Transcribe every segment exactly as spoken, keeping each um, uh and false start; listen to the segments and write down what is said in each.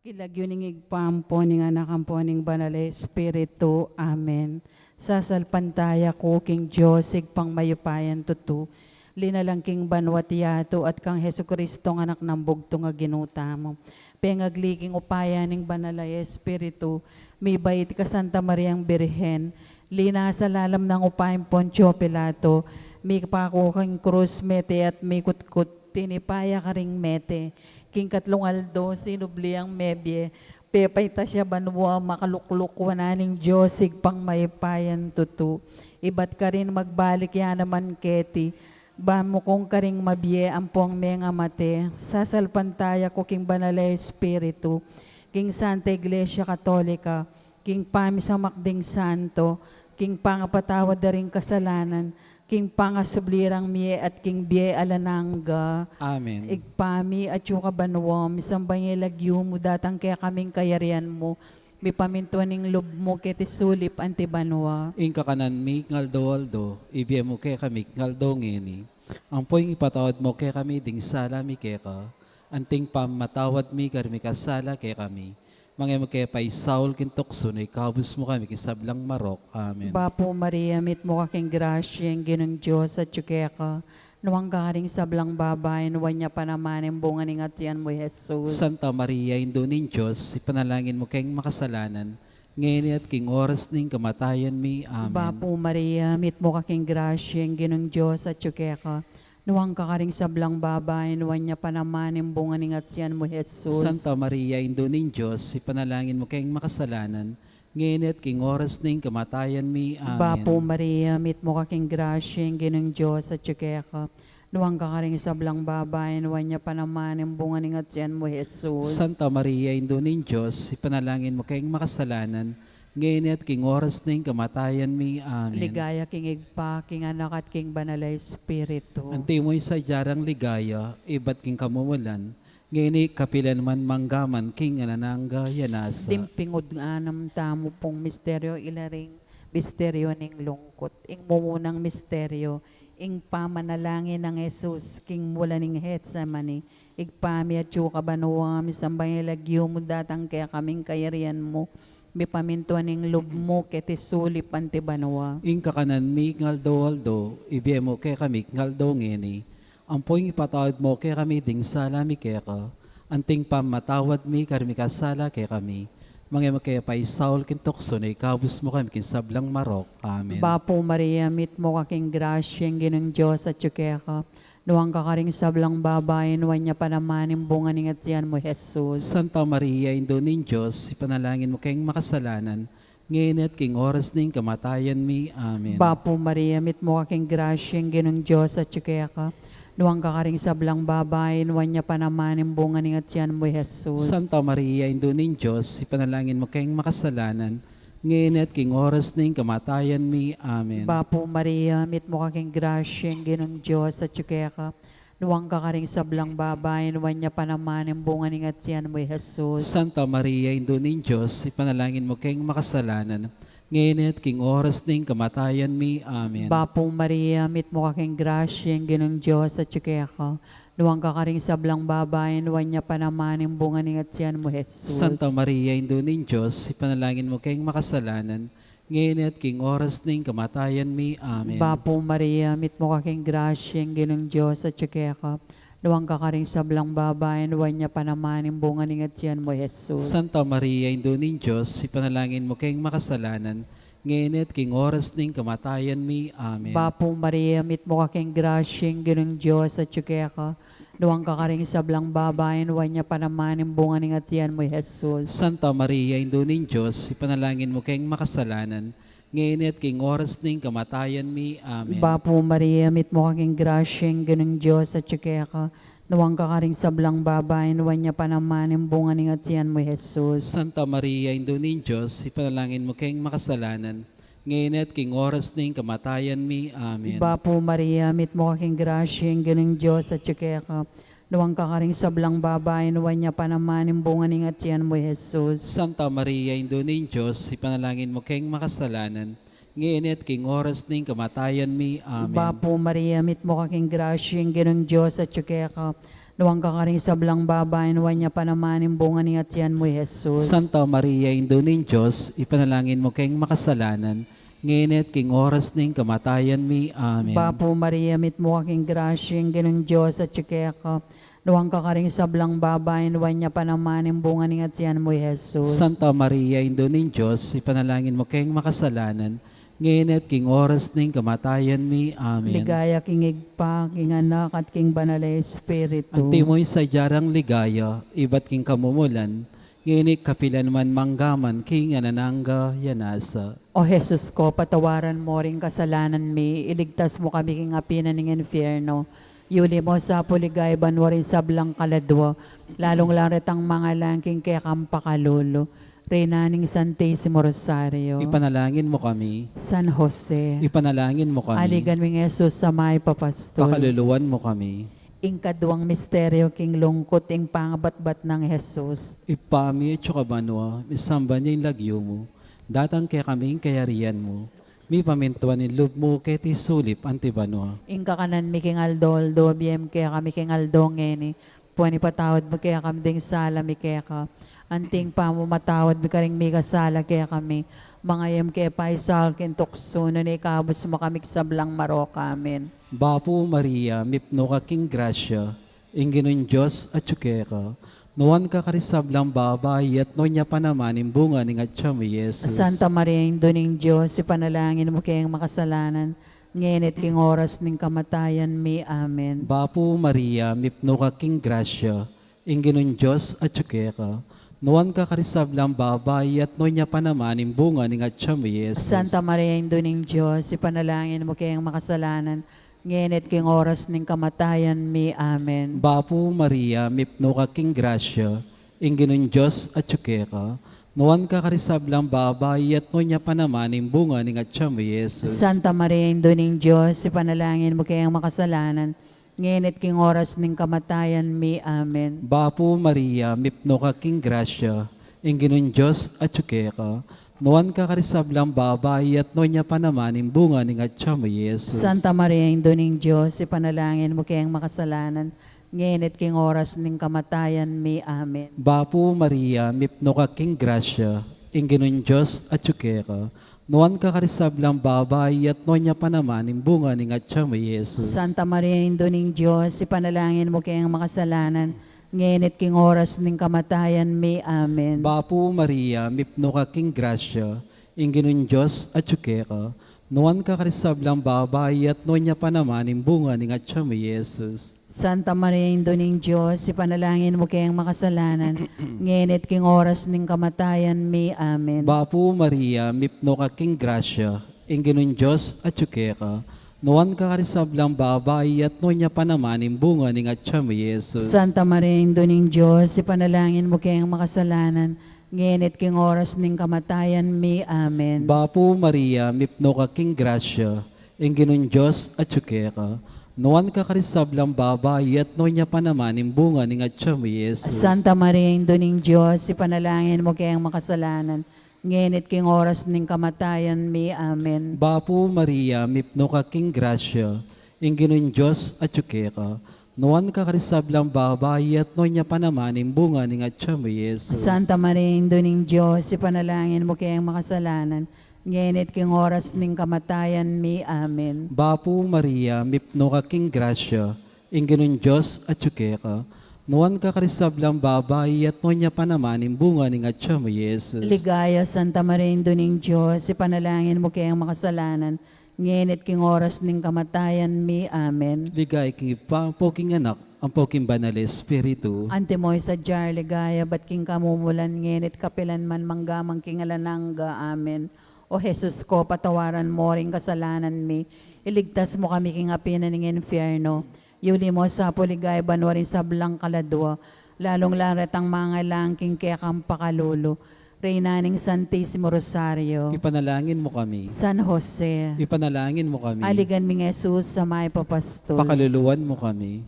King lagyu ning Ibpa, ampo ning Anak, ampo ning Banal a Espiritu. Amen. Sasalpantaya ku king Dios, Ibpang mayupayang tutu, linalang king banua at yatu, at kang Jesucristong Anak nang bugtung a Ginu tamu. Pengagli king upaya ning Banal a Espiritu, mibait ka Santa Mariang Birhen, linasa lalam nang upa ning Poncio Pilato, mipaku king krus, mete at mikutkut, tinipa ya karing mete. King katlung aldo, sinubli yang mebie, pepaitas ya banua, makalukluk wanan ning Dios, Ibpang mayupayang tutu. Ibat karin magbalik ya naman keti, ban mukung karing mabie ampong mengamate. Sasalpantaya ku king Banal a Espiritu, king Santa Iglesia Katolika, king pamisamak ding santo, king pangapatawad da ring kasalanan, king pangasubli rang mie at king bie alang angga. Amen. Ibpa mi, atsu ka banua, misamban ya ing lagyu mu, datang kekami ing kayarian mu, mipamintuan ing lub mu keti sulip anti banua. Ing kakanan mi king aldo-aldo, ibie mu kekami king aldo ngeni. Ampo ing ipatawad mu kekami ding sala mi keka, anti ing pamamatawad mi karing mikasala kekami. Manga e mu ke paisaul king tuksu, nune ikabus mu kami king sablang marok. Amen. Bapu Maria, mitmu ka king grasya, ing Ginung Dios atyu keka. Nuan ka karing sablang babai, nuan ya pa naman ing bunga ning atian mu, i Jesus. Santa Maria, Indu ning Dios, ipanalangin mu keng makasalanan, ngeni at king oras ning kamatayan mi. Amen. Bapu Maria, mitmu ka king grasya, ing Ginung Dios atyu keka. Nuan ka karing sablang babai, nuan ya pa naman ing bunga ning atian mu, i Jesus. Santa Maria, Indu ning Dios, ipanalangin mu keng makasalanan, ngeni at king oras ning kamatayan mi. Amen. Bapu Maria, mitmu ka king grasya, ing Ginung Dios atyu keka. Nuan ka karing sablang babai, nuan ya pa naman ing bunga ning atian mu, i Jesus. Santa Maria, Indu ning Dios, ipanalangin mu keng makasalanan, ngeni at king oras ning kamatayan mi. Amen. Ligaya king Ibpa, king Anak, at king Banal a Espiritu. Antimo ing sadya rang ligaya, ibat king kamumulan, ngeni, kapilan man, mangga man king alang angga. Nasa. Ding pinagdaanan tamu pung misteryo, ila ring misteryo ning lungkut. Ing mumunang misteryo, ing pamanalangin nang Jesus king mula ning Getsemani. Ibpa mi atyu ka banua, misamban ya ing lagyu mu, datang kekami ing kayarian mu, mipamintuan ing lub mu keti sulip anti banua. Ing kakanan mi king aldo-aldo, ibie mu kekami king aldo ngeni. Ampo ing ipatawad mu kekami ding sala mi keka, anti ing pamamatawad mi karing mikasala kekami. Manga e mu ke paisaul king tuksu, nune ikabus mu kami king sablang marok. Amen. Bapu Maria, mitmu ka king grasya, ing Ginung Dios atyu keka. Nuan ka karing sablang babai, nuan ya pa naman ing bunga ning atian mu, i Jesus. Santa Maria, Indu ning Dios, ipanalangin mu keng makasalanan, ngeni at king oras ning kamatayan mi. Amen. Bapu Maria, mitmu ka king grasya, ing Ginung Dios atyu keka. Nuan ka karing sablang babai, nuan ya pa naman ing bunga ning atian mu, i Jesus. Santa Maria, Indu ning Dios, ipanalangin mu keng makasalanan, ngeni at king oras ning kamatayan mi. Amen. Bapu Maria, mitmu ka king grasya, ing Ginung Dios atyu keka. Nuan ka karing sablang babai, nuan ya pa naman ing bunga ning atian mu, i Jesus. Santa Maria, Indu ning Dios, ipanalangin mu keng makasalanan, ngeni at king oras ning kamatayan mi. Amen. Bapu Maria, mitmu ka king grasya, ing Ginung Dios atyu keka. Nuan ka karing sablang babai, nuan ya pa naman ing bunga ning atian mu, i Jesus. Santa Maria, Indu ning Dios, ipanalangin mu keng makasalanan, ngeni at king oras ning kamatayan mi. Amen. Bapu Maria, mitmu ka king grasya, ing Ginung Dios atyu keka. Nuan ka karing sablang babai, nuan ya pa naman ing bunga ning atian mu, i Jesus. Santa Maria, Indu ning Dios, ipanalangin mu keng makasalanan, ngeni at king oras ning kamatayan mi. Amen. Bapu Maria, mitmu ka king grasya, ing Ginung Dios atyu keka. Nuan ka karing sablang babai, nuan ya pa naman ing bunga ning atian mu, i Jesus. Santa Maria, Indu ning Dios, ipanalangin mu keng makasalanan, ngeni at king oras ning kamatayan mi. Amen. Bapu Maria, mitmu ka king grasya, ing Ginung Dios atyu keka. Nuan ka karing sablang babai, nuan ya pa naman ing bunga ning atian mu, i Jesus. Santa Maria, Indu ning Dios, ipanalangin mu keng makasalanan, ngeni at king oras ning kamatayan mi. Amen. Bapu Maria, mitmu ka king grasya, ing Ginung Dios atyu keka. Nuan ka karing sablang babai, nuan ya pa naman ing bunga ning atian mu, i Jesus. Santa Maria, Indu ning Dios, ipanalangin mu keng makasalanan, ngeni at king oras ning kamatayan mi. Amen. Bapu Maria, mitmu ka king grasya, ing Ginung Dios atyu keka. Nuan ka karing sablang babai, nuan ya pa naman ing bunga ning atian mu, i Jesus. Santa Maria, Indu ning Dios, ipanalangin mu keng makasalanan, ngeni at king oras ning kamatayan mi. Amen. Bapu Maria, mitmu ka king grasya, ing Ginung Dios atyu keka. Nuan ka karing sablang babai, nuan ya pa naman ing bunga ning atian mu, i Jesus. Santa Maria, Indu ning Dios, ipanalangin mu keng makasalanan, ngeni at king oras ning kamatayan mi. Amen. Ligaya king Ibpa, king Anak, at king Banal a Espiritu. Antimo ing sadya rang ligaya, ibat king kamumulan, ngeni kapilan man, mangga man king alang angga. Amen. O Jesus ko, patawaran mo ring kasalanan mi, iligtas mo kami king api na ning infierno, yuli mo sa purigawan ring sablang kaladwa, lalung-lalu retang mangailangan king kekang pakalulu. Reyna ning Santisimo Rosario. Ipanalangin mo kami. San Jose. Ipanalangin mo kami. Aligan ming Jesus a mayupayang pastul. Pakaluluan mo kami. Ing kaduang misteryo king lungkut, ing pangabatbat nang Jesus. Ibpa mi atsu ka banua, misamban ya ing lagyu mu. Datang kekami ing kayarian mu. Mipamintuan ing lub mu keti sulip anti banua. Ing kakanan mi king aldo-aldo ibie mu kekami king aldo ngeni. Ampon ipatawad mu kekami ding sala mi keka, anti ing pamamatawad mi karing mikasala kekami. Manga e mu ke paisaul king tuksu, nune ikabus mu kami king sablang marok. Amen. Bapu Maria, mipnu ka king grasya, ing Ginung Dios atyu keka. Nuan ka karing sablang babai, at nuan ya pa naman ing bunga ning atyan mu, i Jesus. Santa Maria, Indu ning Dios, ipanalangin mu keng makasalanan, ngeni at king oras ning kamatayan mi. Amen. Bapu Maria, mipnu ka king grasya, ing Ginung Dios atyu keka. Nuan ka karing sablang babai, at nuan ya pa naman ing bunga ning atyan mu, i Jesus. Santa Maria, Indu ning Dios, ipanalangin mu keng makasalanan, ngeni at king oras ning kamatayan mi. Amen. Bapu Maria, mipnu ka king grasya, ing Ginung Dios atyu keka. Nuan ka karing sablang babai, at nuan ya pa naman ing bunga ning atyan mu, i Jesus. Santa Maria, Indu ning Dios, ipanalangin mu keng makasalanan, ngeni at king oras ning kamatayan mi. Amen. Bapu Maria, mipnu ka king grasya, ing Ginung Dios atyu keka. Nuan ka karing sablang babai, at nuan ya pa naman ing bunga ning atyan mu, i Jesus. Santa Maria, Indu ning Dios, ipanalangin mu keng makasalanan, ngeni at king oras ning kamatayan mi. Amen. Bapu Maria, mipnu ka king grasya, ing Ginung Dios atyu keka. Nuan ka karing sablang babai, at nuan ya pa naman ing bunga ning atyan mu, i Jesus. Santa Maria, Indu ning Dios, ipanalangin mu keng makasalanan, ngeni at king oras ning kamatayan mi. Amen. Bapu Maria, mipnu ka king grasya, ing Ginung Dios atyu keka. Nuan ka karing sablang babai, at nuan ya pa naman ing bunga ning atyan mu, i Jesus. Santa Maria, Indu ning Dios, ipanalangin mu keng makasalanan, ngeni at king oras ning kamatayan mi. Amen. Bapu Maria, mipnu ka king grasya, ing Ginung Dios atyu keka. Nuan ka karing sablang babai, at nuan ya pa naman ing bunga ning atyan mu, i Jesus. Santa Maria, Indu ning Dios, ipanalangin mu keng makasalanan, ngeni at king oras ning kamatayan mi. Amen. Bapu Maria, mipnu ka king grasya, ing Ginung Dios atyu keka. Nuan ka karing sablang babai, at nuan ya pa naman ing bunga ning atyan mu, i Jesus. Santa Maria, Indu ning Dios, ipanalangin mu keng makasalanan, ngeni at king oras ning kamatayan mi. Amen. Bapu Maria, mipnu ka king grasya, ing Ginung Dios atyu keka. Nuan ka karing sablang babai, at nuan ya pa naman ing bunga ning atyan mu, i Jesus. Santa Maria, Indu ning Dios, ipanalangin mu keng makasalanan, ngeni at king oras ning kamatayan mi. Amen. Bapu Maria, mipnu ka king grasya, ing Ginung Dios atyu keka. Nuan ka karing sablang babai, at nuan ya pa naman ing bunga ning atyan mu, i Jesus. Ligaya, Santa Maria, Indu ning Dios, ipanalangin mu keng makasalanan, ngeni at king oras ning kamatayan mi. Amen. Ligaya king Ibpa, ampo king Anak, ampo king Banal a Espiritu. Antimo ing sadya rang ligaya ibat king kamumulan, ngeni at kapilan man, mangga man king alang angga. Amen. O Jesus ko, patawaran mo ring kasalanan mi, iligtas mo kami king api na ning infierno, yuli mo sa purigawan ring sablang kaladwa, lalung-lalu retang mangailangan king kekang pakalulu. Reyna ning Santisimo Rosario. Ipanalangin mo kami. San Jose. Ipanalangin mo kami. Aligan ming Jesus a mayupayang pastul. Pakaluluan mo kami.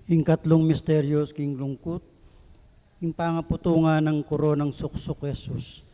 Ing katlung misteryus king lungkut, Ing pangaputungan nang koronang suksuk, Jesus.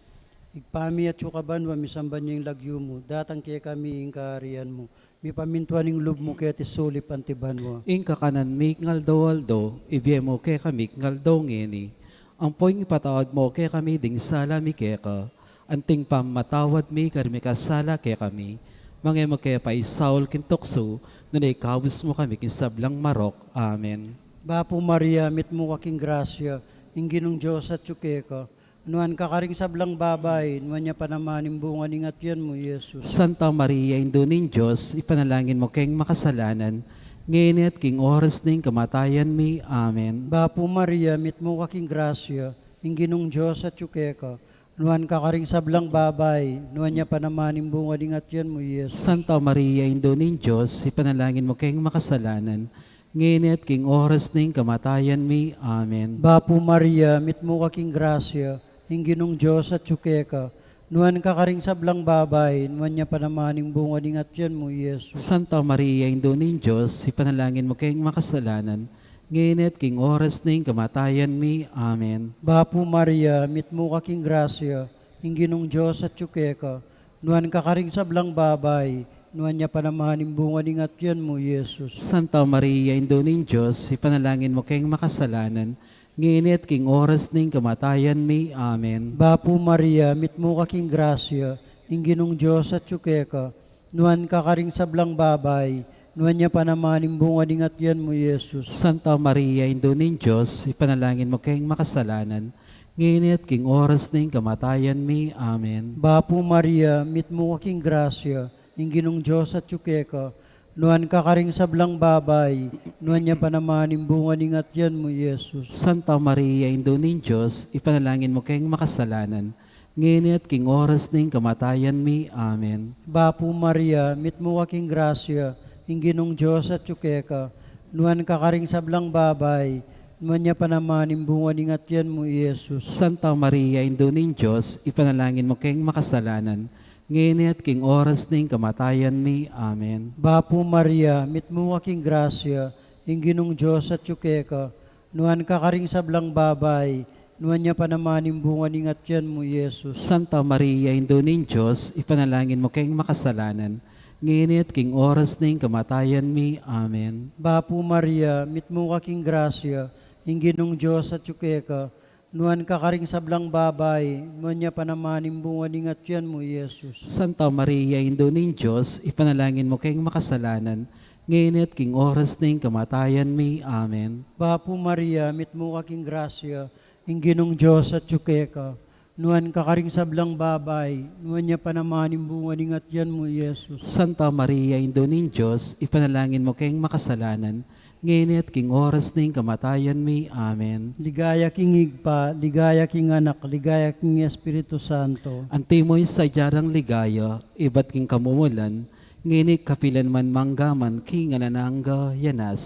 Ibpa mi, atsu ka banua, misamban ya ing lagyu mu, datang kekami ing kaharian mu, mipamintuan ing lub mu keti sulip anti banua. Ing kakanan mi king aldo-aldo, ibie mu kekami king aldo ngeni. Ampo ing ipatawad mu kekami ding sala mi keka, anti ing pamamatawad mi karing mikasala kekami. Manga e mu ke paisaul king tuksu, nune ikabus mu kami king sablang marok. Amen. Bapu Maria, mitmu ka king grasya, ing Ginung Dios atyu keka. Nuan ka karing sablang babai, nuan ya pa naman ing bunga ning atian mu, Jesus. Santa Maria, Indu ning Dios, ipanalangin mu keng makasalanan, ngeni at king oras ning kamatayan mi. Amen. Bapu Maria, mitmu ka king grasya, ing Ginung Dios atyu keka. Nuan ka karing sablang babai, nuan ya pa naman ing bunga ning atian mu, Jesus. Santa Maria, Indu ning Dios, ipanalangin mu keng makasalanan, ngeni at king oras ning kamatayan mi. Amen. Bapu Maria, mitmu ka king grasya, ing Ginung Dios atyu keka. Nuan ka karing sablang babai, nuan ya pa naman ing bunga ning atian mu, Jesus. Santa Maria, Indu ning Dios, ipanalangin mu keng makasalanan, ngeni at king oras ning kamatayan mi. Amen. Bapu Maria, mitmu ka king grasya, ing Ginung Dios atyu keka. Nuan ka karing sablang babai, nuan ya pa naman ing bunga ning atian mu, Jesus. Santa Maria, Indu ning Dios, ipanalangin mu keng makasalanan, ngeni at king oras ning kamatayan mi. Amen. Bapu Maria, mitmu ka king grasya, ing Ginung Dios atyu keka. Nuan ka karing sablang babai, nuan ya pa naman ing bunga ning atian mu, Jesus. Santa Maria, Indu ning Dios, ipanalangin mu keng makasalanan, ngeni at king oras ning kamatayan mi. Amen. Bapu Maria, mitmu ka king grasya, ing Ginung Dios atyu keka. Nuan ka karing sablang babai, nuan ya pa naman ing bunga ning atian mu, Jesus. Santa Maria, Indu ning Dios, ipanalangin mu keng makasalanan, ngeni at king oras ning kamatayan mi. Amen. Bapu Maria, mitmu ka king grasya, ing Ginung Dios atyu keka. Nuan ka karing sablang babai, nuan ya pa naman ing bunga ning atian mu, Jesus. Santa Maria, Indu ning Dios, ipanalangin mu keng makasalanan, ngeni at king oras ning kamatayan mi. Amen. Bapu Maria, mitmu ka king grasya, ing Ginung Dios atyu keka. Nuan ka karing sablang babai, nuan ya pa naman ing bunga ning atian mu, Jesus. Santa Maria, Indu ning Dios, ipanalangin mu keng makasalanan, ngeni at king oras ning kamatayan mi. Amen. Bapu Maria, mitmu ka king grasya, ing Ginung Dios atyu keka. Nuan ka karing sablang babai, nuan ya pa naman ing bunga ning atian mu, Jesus. Santa Maria, Indu ning Dios, ipanalangin mu keng makasalanan, ngeni at king oras ning kamatayan mi. Amen. Bapu Maria, mitmu ka king grasya, ing Ginung Dios atyu keka. Nuan ka karing sablang babai, nuan ya pa naman ing bunga ning atian mu, Jesus. Santa Maria, Indu ning Dios, ipanalangin mu keng makasalanan, ngeni at king oras ning kamatayan mi. Amen. Ligaya king Ibpa, ligaya king Anak, ligaya king Espiritu Santo. Antimo ing sadya rang ligaya, ibat king kamumulan, ngeni kapilan man, mangga man king alang angga. Amen.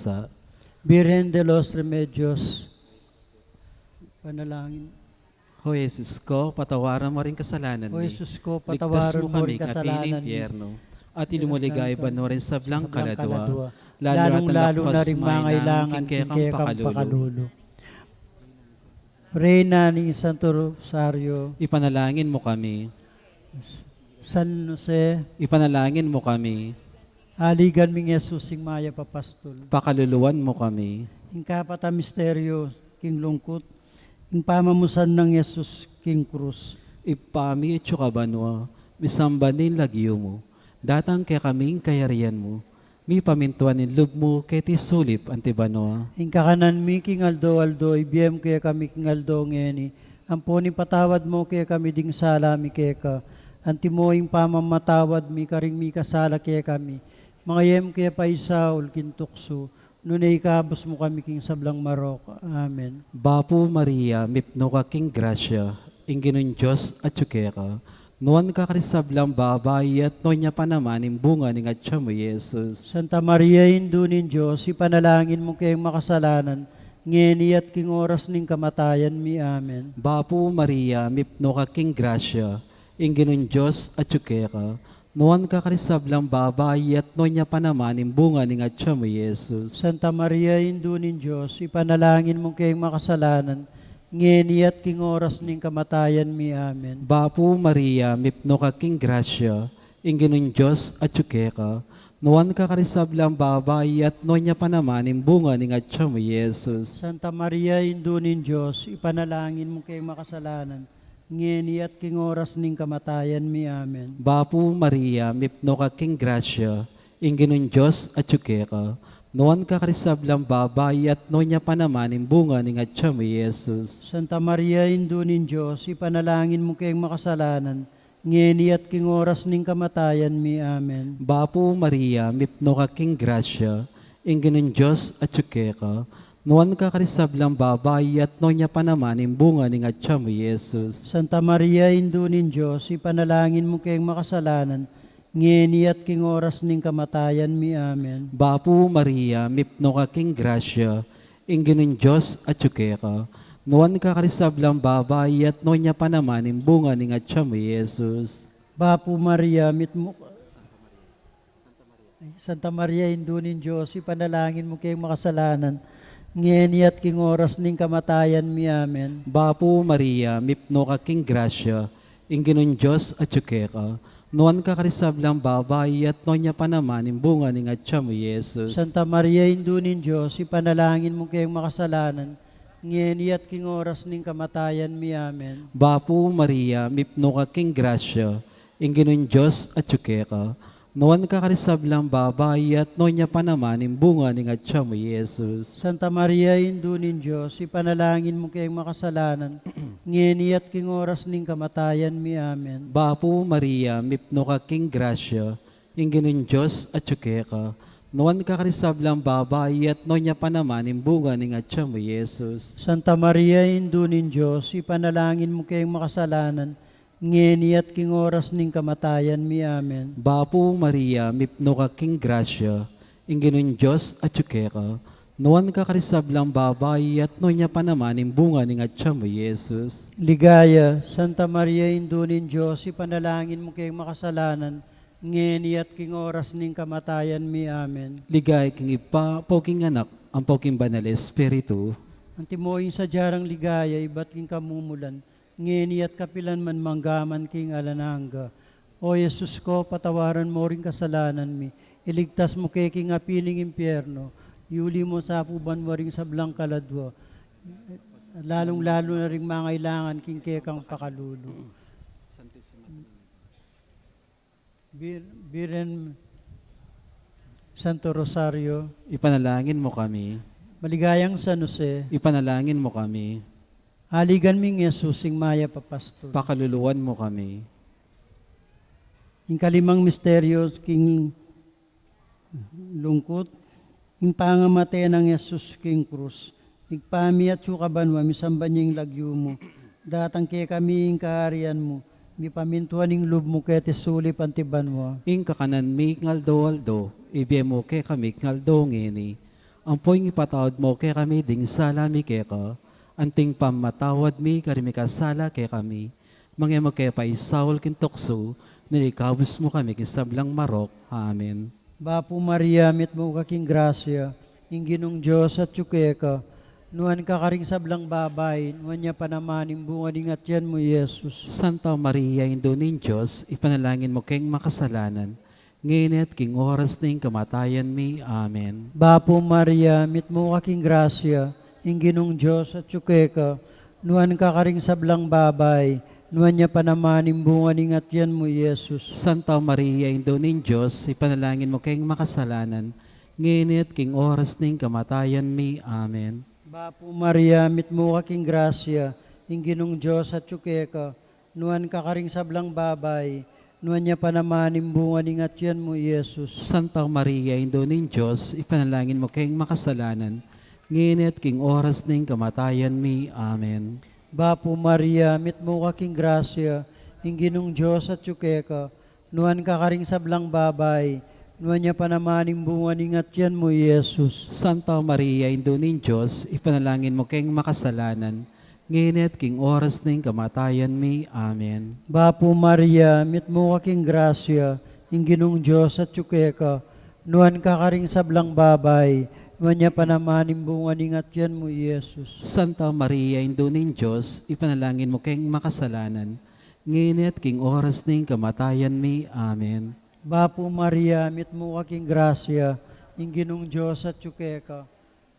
Birhen de los Remedios, panalangin. O Jesus ko, patawaran mu ring kasalanan mi. O Jesus ko, patawaran mu ring kasalanan mi. Ligtas mu kami king api ning impyerno. At ilumu ligaya banua ring sablang kaladua, lalu na ring mangailangan king kekang pakalulu. Reyna ning Santo Rosario. Ipanalangin mu kami. San Jose. Ipanalangin mu kami. Aligan mi Jesus, ing mayap a pastul. Pakaluluan mu kami. Ing kapat a misteryo king lungkut, ing pamamusan nang Jesus king krus. Ibpa mi, atsu ka banua, misamban ya ing lagyu mu, datang kekami ing kayarian mu, mipamintuan ing lub mu keti sulip anti banua. Ing kakanan mi king aldo-aldo, ibie mu kekami king aldo ngeni, ampon ipatawad mu kekami ding sala mi keka, antimo ing pamamatawad mi karing mikasala kekami. Manga e mu ke paisaul king tuksu, nune ikabus mu kami king sablang marok. Amen. Bapu Maria, mipnu ka king grasya, ing Ginung Dios atyu keka. Nuan ka karing sablang babai, at nuan ya pa naman ing bunga ning atyan mu, Jesus. Santa Maria, Indu ning Dios, ipanalangin mu keng makasalanan, ngeni at king oras ning kamatayan mi. Amen. Bapu Maria, mipnu ka king grasya, ing Ginung Dios atyu keka. Nuan ka karing sablang babai, at nuan ya pa naman ing bunga ning atyan mu, Jesus. Santa Maria, Indu ning Dios, ipanalangin mu keng makasalanan, ngeni at king oras ning kamatayan mi. Amen. Bapu Maria, mipnu ka king grasya, ing Ginung Dios atyu keka, nuan ka karing sablang babai, at nuan ya pa naman ing bunga ning atyan mu, Jesus. Santa Maria, Indu ning Dios, ipanalangin mu keng makasalanan, ngeni at king oras ning kamatayan mi. Amen. Bapu Maria, mipnu ka king grasya, ing Ginung Dios atyu keka, nuan ka karing sablang babai, at nuan ya pa naman ing bunga ning atyan mu, Jesus. Santa Maria, Indu ning Dios, ipanalangin mu keng makasalanan, ngeni at king oras ning kamatayan mi. Amen. Bapu Maria, mipnu ka king grasya, ing Ginung Dios atyu keka, nuan ka karing sablang babai, at nuan ya pa naman ing bunga ning atyan mu, Jesus. Santa Maria, Indu ning Dios, ipanalangin mu keng makasalanan, ngeni at king oras ning kamatayan mi. Amen. Bapu Maria, mipnu ka king grasya, ing Ginung Dios atyu keka, nuan ka karing sablang babai, at nuan ya pa naman ing bunga ning atyan mu, Jesus. Bapu Maria, mitmu Santa Maria, Indu ning Dios, ipanalangin mu keng makasalanan, ngeni at king oras ning kamatayan mi. Amen. Bapu Maria, mipnu ka king grasya, ing Ginung Dios atyu keka, nuan ka karing sablang babai, at nuan ya pa naman ing bunga ning atyan mu, Jesus. Santa Maria, Indu ning Dios, ipanalangin mu keng makasalanan, ngeni at king oras ning kamatayan mi. Amen. Bapu Maria, mipnu ka king grasya, ing Ginung Dios atyu keka, nuan ka karing sablang babai, at nuan ya pa naman ing bunga ning atyan mu, Jesus. Santa Maria, Indu ning Dios, ipanalangin mu keng makasalanan, ngeni at king oras ning kamatayan mi. Amen. Bapu Maria, mipnu ka king grasya, ing Ginung Dios atyu keka, nuan ka karing sablang babai, at nuan ya pa naman ing bunga ning atyan mu, Jesus. Santa Maria, Indu ning Dios, ipanalangin mu keng makasalanan, ngeni at king oras ning kamatayan mi. Amen. Bapu Maria, mipnu ka king grasya, ing Ginung Dios atyu keka, nuan ka karing sablang babai, at nuan ya pa naman ing bunga ning atyan mu, Jesus. Ligaya, Santa Maria, Indu ning Dios, ipanalangin mu keng makasalanan, ngeni at king oras ning kamatayan mi. Amen. Ligaya king Ibpa, ampo king Anak, ampo king Banal Espiritu. Antimo ing sadya rang ligaya, ibat king kamumulan, ngeni at kapilan man, mangga man king alang angga. O Jesus ko, patawaran mo ring kasalanan mi, iligtas mu ke king api ning impyerno, iuli mu sa pu banua ring sablang kaladua, lalung-lalu na ring mangailangan king kekang pakalulu. Bir-, Birhen Santo Rosario, ipanalangin mu kami. Maligayang San Jose, ipanalangin mu kami. Aligan mi nang Jesus, ing mayap a pastul, pakaluluan mu kami. Ing kalimang misteryo king lungkut, ing pangamate nang Jesus king krus. Ibpa mi, atsu ka banua, misamban ya ing lagyu mu, datang kekami ing kaharian mu, mipamintuan ing lub mu keti sulip anti banua. Ing kakanan mi king aldo-aldo, ibie mu kekami king aldo ngeni. Ampo ing ipatawad mu kekami ding sala mi keka, anti ing pamamatawad mi karing mikasala kekami. Manga e mu ke paisaul king tuksu, nune ikabus mu kami king sablang marok. Amen. Bapu Maria, mitmu ka king grasya, ing Ginung Dios atyu keka, nuan ka karing sablang babai, nuan ya pa naman ing bunga ning atian mu, Jesus. Santa Maria, Indu ning Dios, ipanalangin mu keng makasalanan, ngeni at king oras ning kamatayan mi. Amen. Bapu Maria, mitmu ka king grasya, ing Ginung Dios atyu keka, nuan ka karing sablang babai, nuan ya pa naman ing bunga ning atian mu, Jesus. Santa Maria, Indu ning Dios, ipanalangin mu keng makasalanan, ngeni at king oras ning kamatayan mi. Amen. Bapu Maria, mitmu ka king grasya, ing Ginung Dios atyu keka, nuan ka karing sablang babai, nuan ya pa naman ing bunga ning atian mu, Jesus. Santa Maria, Indu ning Dios, ipanalangin mu keng makasalanan, ngeni at king oras ning kamatayan mi. Amen. Bapu Maria, mitmu ka king grasya, ing Ginung Dios atyu keka, nuan ka karing sablang babai, nuan ya pa naman ing bunga ning atian mu, Jesus. Santa Maria, Indu ning Dios, ipanalangin mu keng makasalanan, ngeni at king oras ning kamatayan mi. Amen. Bapu Maria, mitmu ka king grasya, ing Ginung Dios atyu keka, nuan ka karing sablang babai, Nuan ya pa naman ing bunga ning atian mu, Jesus. Santa Maria, Indu ning Dios, ipanalangin mu keng makasalanan, ngeni at king oras ning kamatayan mi. Amen. Bapu Maria, mitmu ka king grasya, ing Ginung Dios atyu keka.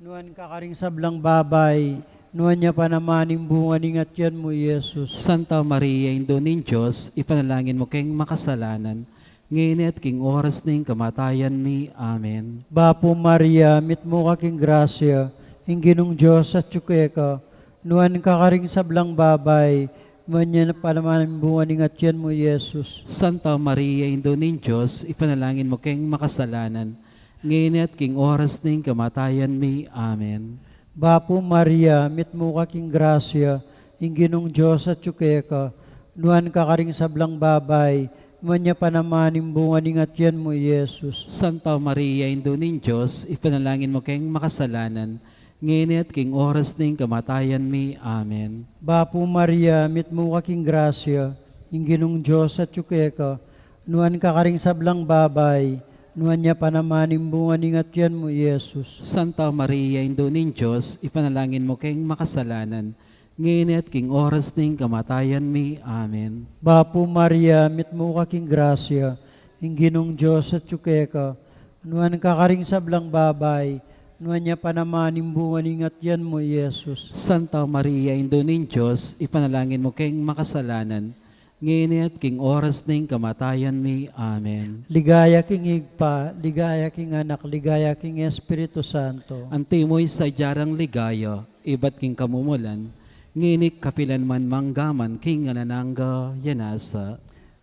Nuan ka karing sablang babai, nuan ya pa naman ing bunga ning atian mu, Jesus. Santa Maria, Indu ning Dios, ipanalangin mu keng makasalanan, ngeni at king oras ning kamatayan mi. Amen. Bapu Maria, mitmu ka king grasya, ing Ginung Dios atyu keka. Nuan ka karing sablang babai, nuan ya pa naman ing bunga ning atian mu, Jesus. Santa Maria, Indu ning Dios, ipanalangin mu keng makasalanan, ngeni at king oras ning kamatayan mi. Amen. Bapu Maria, mitmu ka king grasya, ing Ginung Dios atyu keka. Nuan ka karing sablang babai, nuan ya pa naman ing bunga ning atian mu, Jesus. Santa Maria, Indu ning Dios, ipanalangin mu keng makasalanan, ngeni at king oras ning kamatayan mi. Amen. Bapu Maria, mitmu ka king grasya, ing Ginung Dios atyu keka. Nuan ka karing sablang babai, nuan ya pa naman ing bunga ning atian mu, Jesus. Santa Maria, Indu ning Dios, ipanalangin mu keng makasalanan, ngeni at king oras ning kamatayan mi. Amen. Bapu Maria, mitmu ka king grasya, ing Ginung Dios atyu keka. Nuan ka karing sablang babai, nuan ya pa naman ing bunga ning atian mu, Jesus. Santa Maria, Indu ning Dios, ipanalangin mu keng makasalanan, ngeni at king oras ning kamatayan mi. Amen. Ligaya king Ibpa, ligaya king Anak, ligaya king Espiritu Santo. Antimo ing sadya rang ligaya, ibat king kamumulan, ngeni kapilan man mangga man king alang angga. Amen.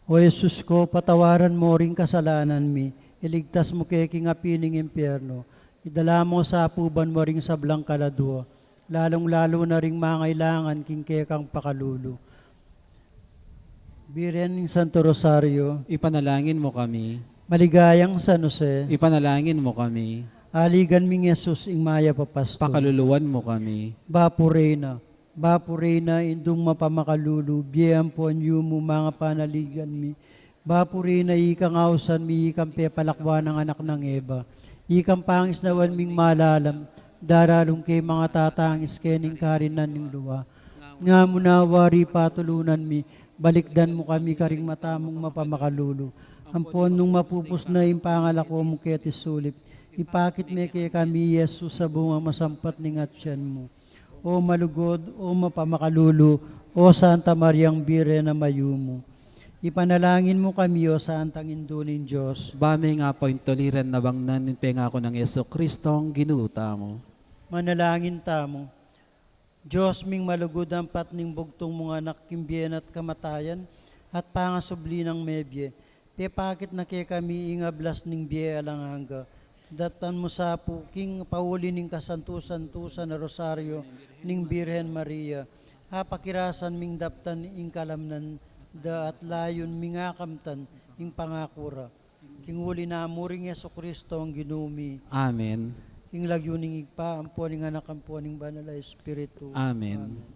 O Jesus ko, patawaran mu ring kasalanan mi, iligtas mu ke king api ning impyerno, idala mu sa apuban mu ring sablang kaladua, lalung-lalu na ring mangailangan king kekang pakalulu. Birhen ning Santo Rosario. Ipanalangin mu kami. Maligayang San Jose. Ipanalangin mu kami. Aligan ming Jesus, ing mayap a pastul. Pakaluluan mu kami. Bapu Reyna, Bapu Reyna, Indung mapamakalulu, bie ampon yumu, manga panaligan mi. Bapu Reyna, ikang ausan mi, ikang pepalakwan nang anak nang Eva. Ikang pangisnawan ming malalam, daralung ke manga tatangis kening karinan ning lua. Nga mu na wari patulunan mi, balikdan mu kami karing mata mung mapamakalulu. Ampon nung mapupus na ing pangalako mu keti sulip, ipakit me kekami i Jesus a bungang masampat ning atian mu. O malugud, o mapamakalulu, o Santa Mariang Birhen a mayumu. Ipanalangin mu kami, o Santang Indu ning Dios. Ba ming apaintuliran na bang nan ing pengaku nang Jesu Kristong Ginu tamu. Manalangin tamu. Dios ming malugud, ampat ning bugtung mung anak king bie na at kamatayan, at pangasubli nang mebie, pepakit na kekami ing ablas ning bie alang angga. Daptan mu sa pu king pauli ning kasantu-santusan a Rosario ning Birhen Maria, apakirasan ming daptan ing kalamnan da at layun ming akamtan ing pangaku ra. King uli na mu ring Jesu Kristong Ginu mi. Amen. King lagyu ning Ibpa, ampo ning Anak, ampo ning Banal a Espiritu. Amen. Amen.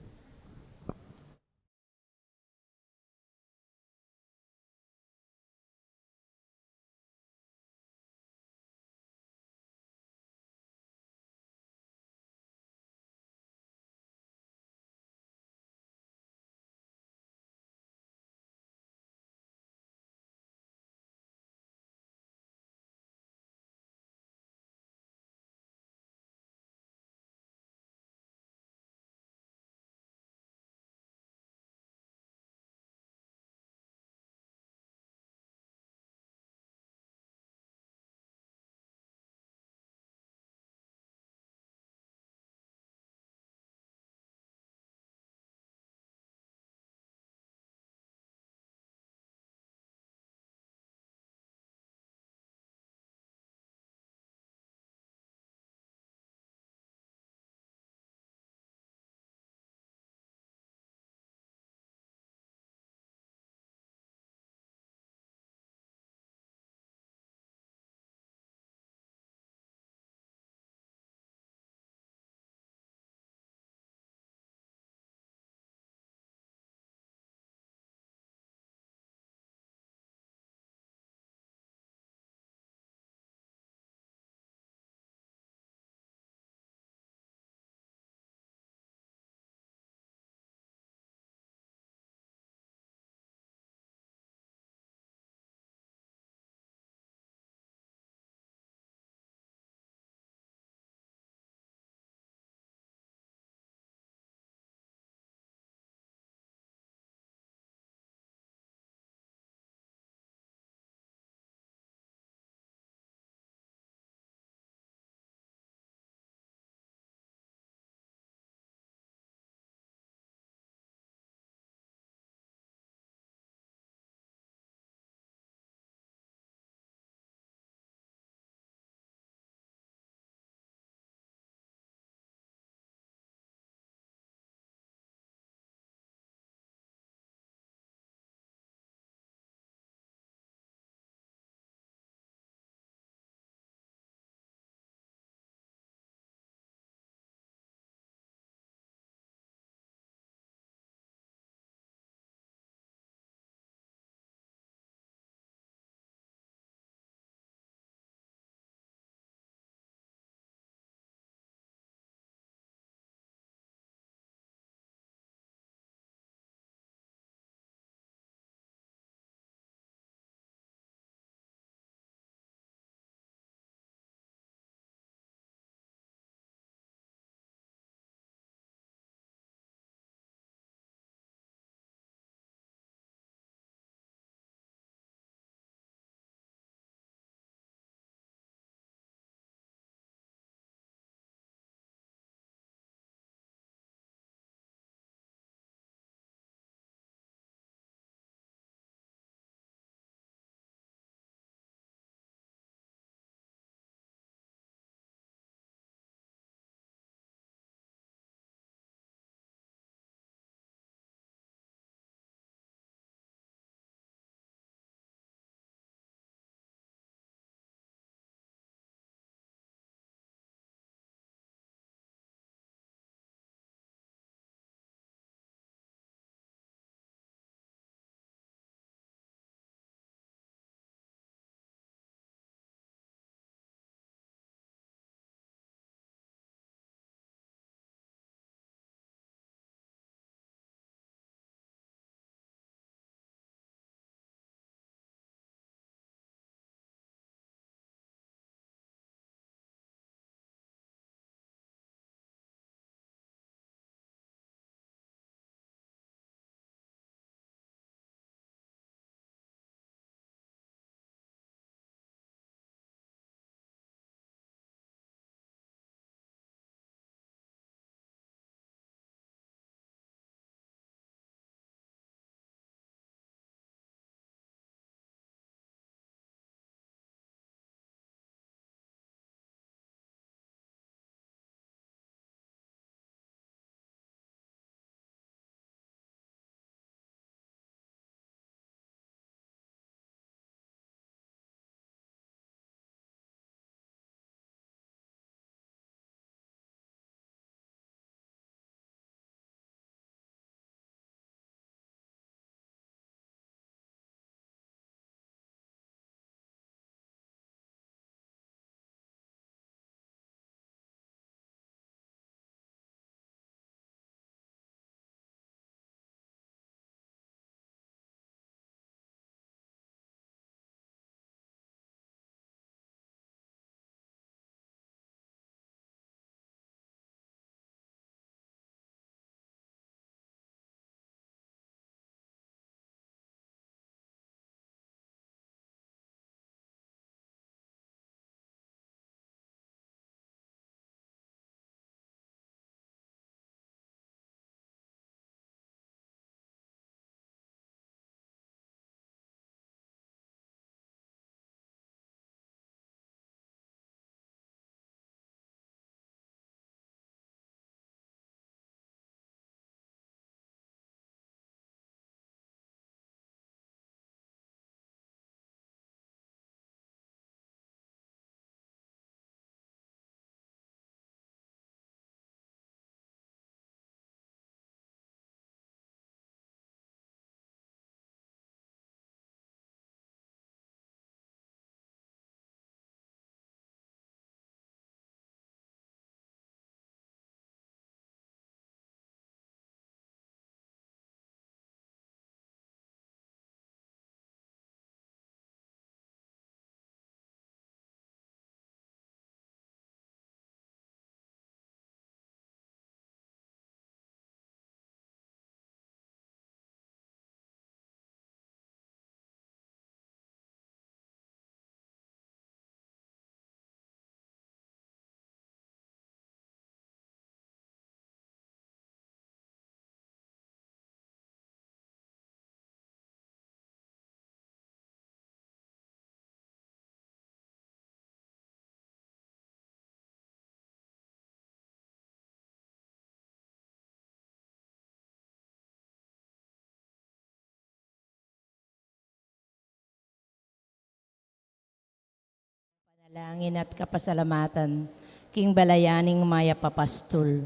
Langin at kapasalamatan king balayan ning mayap a pastul,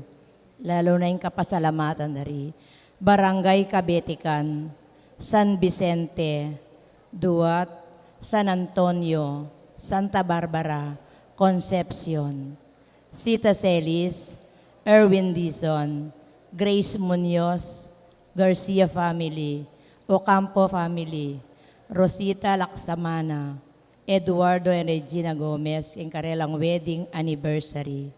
lalu na ing kapasalamatan dari Barangay Kabetikan, San Vicente, Duat, San Antonio, Santa Barbara, Concepcion, Sita Celis, Erwin Dizon, Grace Munoz, Garcia family, Ocampo family, Rosita Laksamana, Eduardo and Regina Gomez, ing karelang wedding anniversary.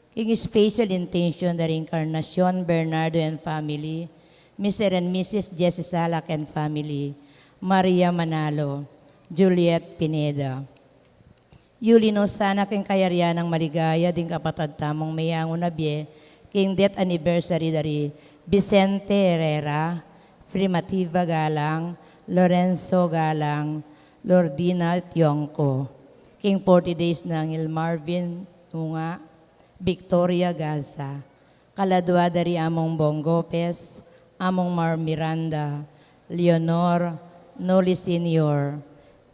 King special intention da ring Encarnacion Bernardo and family, Mister and Missus Jesse Salak and family, Maria Manalo, Juliet Pineda. Yuli no sana king kayarian nang maligaya ding kapatad tamung meyangu na bie king death anniversary dari Vicente Herrera, Primitiva Galang, Lorenzo Galang, Lordina Tiongco. King forty days nang il Marvin Tunga, Victoria Gaza. Kaladua dari Among Bong Gopez, Among Mar Miranda, Leonor, Noli Senior,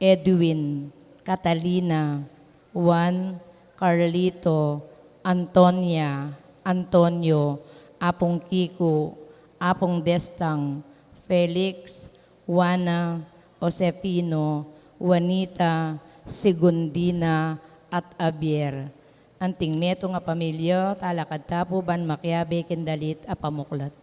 Edwin, Catalina, Juan, Carlito, Antonia, Antonio, Apung Kiko, Apung Destang, Felix, Juana, Josefino, Juanita, Segundina, at Javier. Anting metung a pamilya, talakad ta pu ban makiabe king dalit a pamuklat.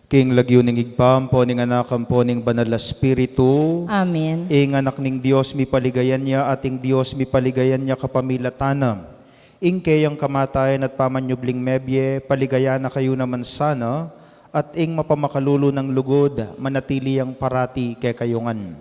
King lagyu ning Ibpa, ampo ning Anak, ampo ning Banal a Espiritu. Amen. Ing Anak ning Dios, mipaligayan ya, at ing Dios, mipaligayan ya kapamilatan na. Ing keyang kamatayan at pamanyubling mebie, paligayan na kayu naman sana, at ing mapamakalulu nang lugud, manatili yang parati kekayu ngan.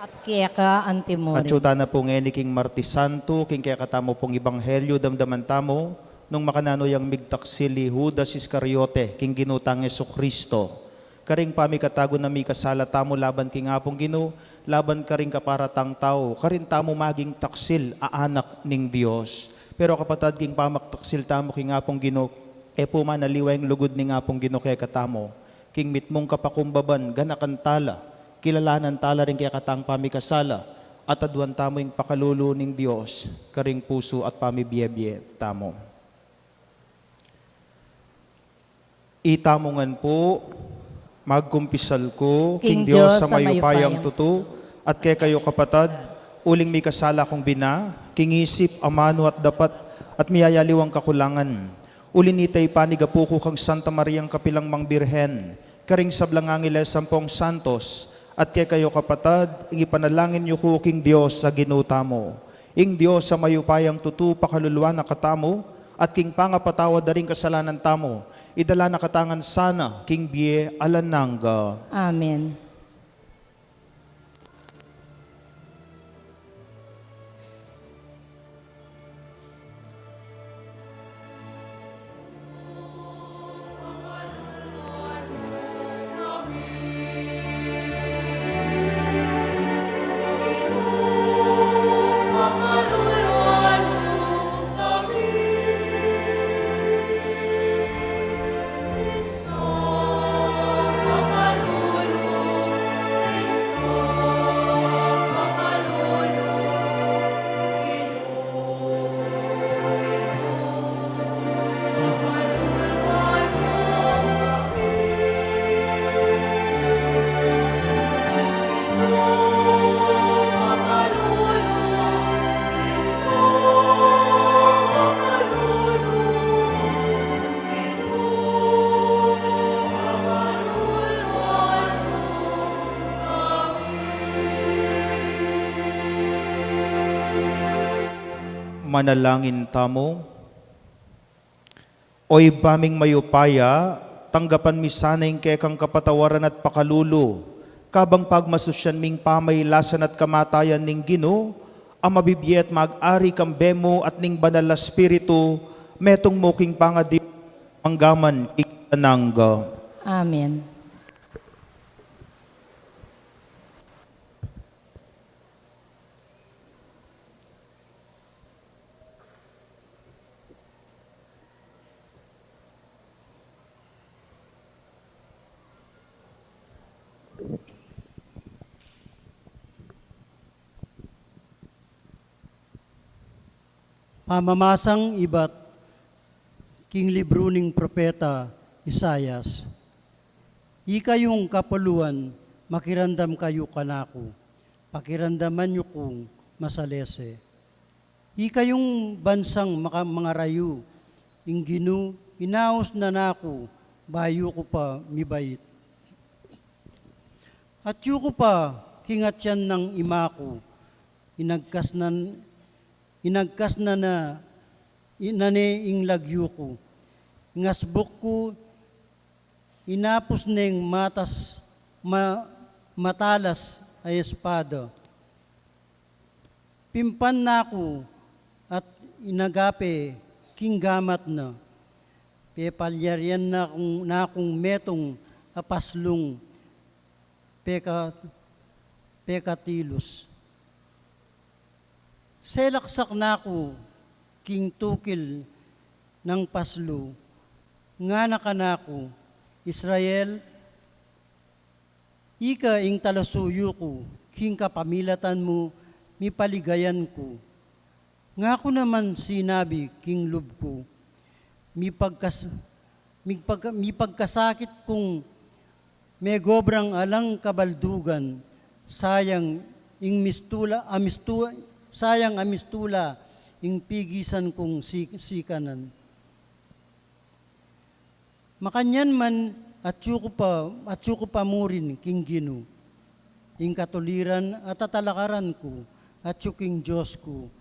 At keka antimurin. Atyu tana pu ngeni king Marti Santu, king kekatamu pung ebanghelyu, damdaman tamu nung makananu yang migtaksil i Judas Iscariote king Ginu tang Jesucristo. Karing pamikatagun a mikasala tamu laban king Apung Ginu, laban karing kapara tang tau, karin tamu maging taksil a anak ning Dios. Pero kapatad, king pamaktaksil tamu king Apung Ginu, e pu manaliwa ing lugud ning Apung Ginu kekatamu. King mitmung kapakumbaban, ganakan tala, kilalanan tala ring kekatang pamikasala, at aduan tamu ing pakalulu ning Dios karing pusu at pamibie-bie tamu. Itamu ngan pu, magkumpisal ku king Dios a mayupayang tutu, at kekayu kapatad, uling mikasala kung bina, king isip, amanu at dapat, at miyayaliwang kakulangan. Uli nita, ipanigapu ku kang Santa Mariang kapilan mang Birhen, karing sablang angeles ampong santos, at kekayu kapatad, ing ipanalangin yu ku king Dios a Ginu tamu. Ing Dios a mayupayang tutu pakaluluan na katamu, at king pangapatawad da ring kasalanan tamu, idala na katamu ngan sana king bie alang angga. Amen. Manalangin tamu. O Ibpa ming mayupaya, tanggapan mi sana ing kekang kapatawaran at pakalulu, kabang pagmasusyan ming pamailasan at kamatayan ning Ginu, a mabibie at mag-ari kambe mu at ning Banal a Espiritu, metung mu king pangadi manggaman king alang angga. Amen. Pamamasang ibat king libru ning propeta Isaias. Ikayung kapuluan, makiramdam kayu kanaku, pakiramdaman yu kung masalese. Ikayung bansang maka-, mangarayu, ing Ginu, inaus na naku, bayu ku pa mibait. Atyu ku pa king atian nang ima ku, inagkas na, inagkas na na, i-, na ne ing lagyu ku. Ing asbuk ku, inapus neng matas, ma-, matalas a espada. Pimpan na ku at inagape king gamat na. Pepalyarian na kung, na kung metung a paslung peka-, pekatilus. Selaksak na ku king tukil nang paslu, ngana kanaku, Israel, ika ing talasuyu ku, king kapamilatan mu mipaligayan ku. Ngaku naman sinabi king lub ku, mipagkas-, mipag-, mipagkasakit kung megobrang alang kabaldugan, sayang ing mistula, a mistu-, sayang a mistula ing pigisan kung si-, sikanan. Makanyan man, atyu ku pa, atyu ku pa murin king Ginu. Ing katuliran at tatalakaran ku, atyu king Dios ku,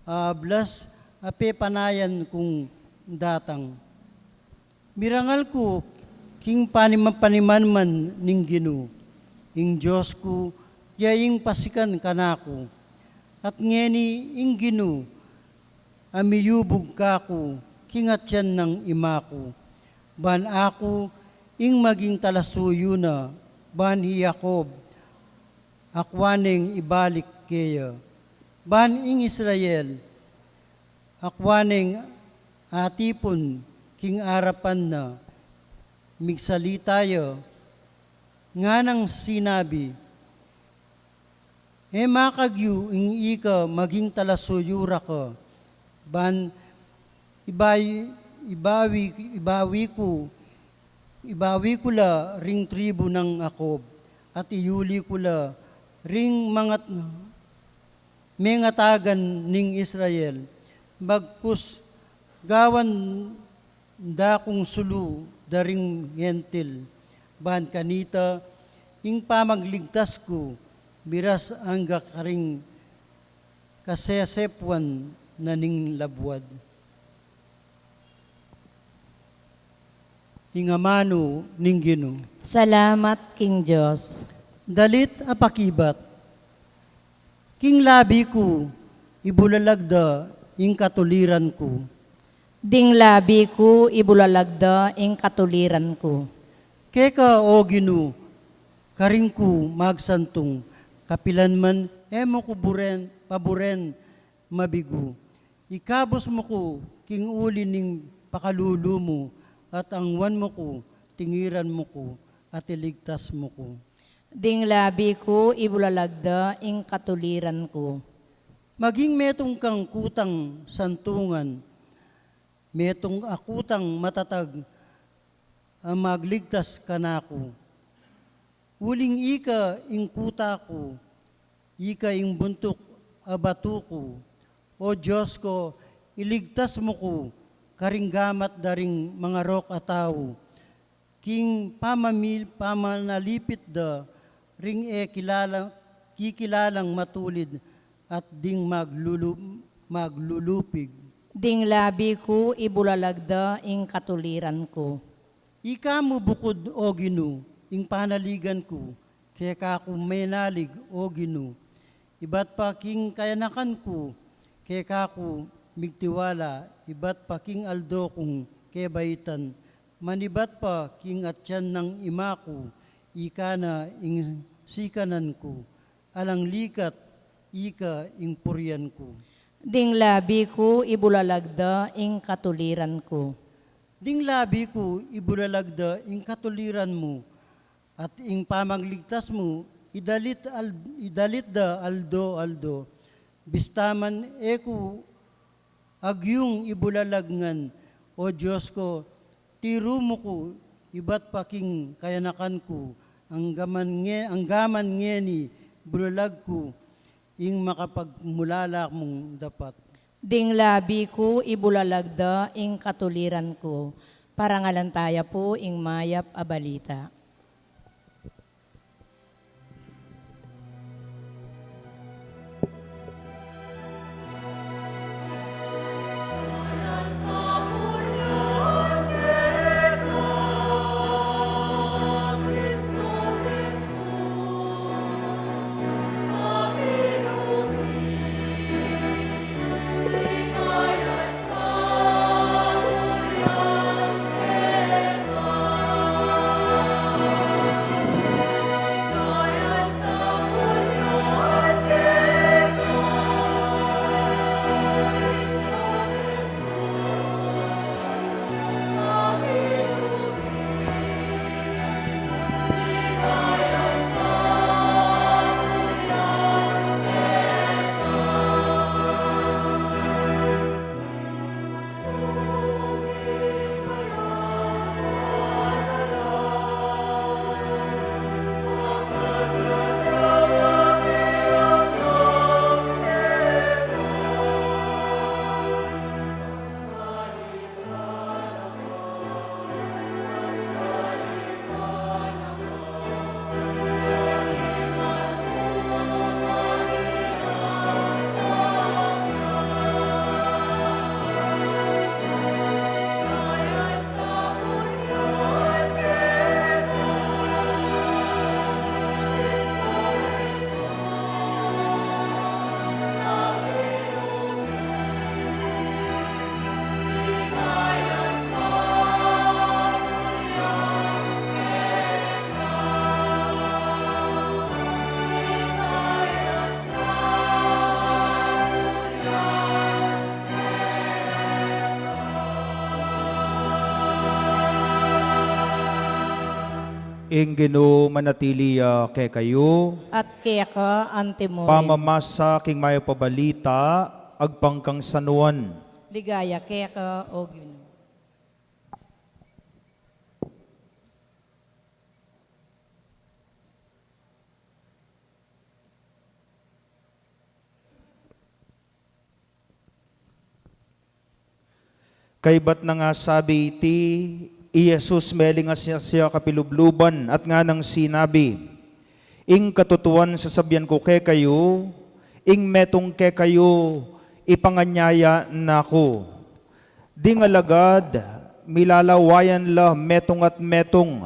a ablas a pepanayan kung datang. Mirangal ku king panima-, panimanman ning Ginu, ing Dios ku, ya ing pasikan kanaku. At ngeni ing Ginu a miyubug kaku king atian nang ima ku, ban aku ing maging talasuyu na, ban hi Jacob akua neng ibalik keya, ban ing Israel akua neng atipun king arapan na. Migsalita ya, nganang sinabi, E makagyu ing ika maging talasuyu ra ka, ban ibai-, ibawi, ibawi ku, ibawi ku la ring tribu nang Jacob, at iyuli ku la ring mangat-, mengatagan ning Israel. Bagkus gawan da kung sulu da ring Gentil, ban kanita ing pamagligtas ku miras angga karing kasesepuan na ning labuad. Ing amanu ning Ginu. Salamat king Dios. Dalit a pakibat. King labi ku, ibulalag da ing katuliran ku. Ding labi ku, ibulalag da ing katuliran ku. Keka, O Ginu, karin ku magsantung, kapilan man e mu ku buren, paburen mabigu. Ikabus mu ku king uli ning pakalulu mu, at angwan mu ku, tingiran mu ku, at iligtas mu ku. Ding labi ku, ibulalag da ing katuliran ku. Maging metung kang kutang santungan, metung a kutang matatag a magligtas kanaku. Uling ika ing kuta ku, ika ing buntuk a batu ku. O Dios ku, iligtas mu ku karing gamat da ring mangarok a tau, king pamamil-, pamanalipit da ring e kilala, kikilalang matulid at ding maglulu-, maglulupig. Ding labi ku, ibulalag da ing katuliran ku. Ika mu bukud, O Ginu, ing panaligan ku, keka ku menalig, O Ginu. Ibat pa king kayanakan ku, keka ku migtiwala, ibat pa king aldo kung kebaitan, manibat pa king atian nang ima ku, ika na ing sikanan ku, alang likat, ika ing purian ku. Ding labi ku, ibulalag da ing katuliran ku. Ding labi ku, ibulalag da ing katuliran mu, at ing pamagligtas mu, idalit al-, idalit da aldo-aldo. Bista man e ku agyung ibulalag ngan, O Dios ku, tiru mu ku, ibat pa king kayanakan ku, anggaman nge-, anggaman ngeni, bulalag ku, ing makapagmulala mung dapat. Ding labi ku, ibulalag da ing katuliran ku. Parangalan taya pu ing mayap a balita. Ing Ginu manatili ya kekayu. At keka antimurin. Pamamasa king mayap a balita agpang kang San Juan. Ligaya keka, O Ginu. Kaybat na ngang sabi iti, i Jesus melingas ya kapilubluban at nganang sinabi, "Ing katutuan sasabian ku kekayu, ing metung kekayu ipanganyaya na ku. Ding alagad milalawayan la metung at metung,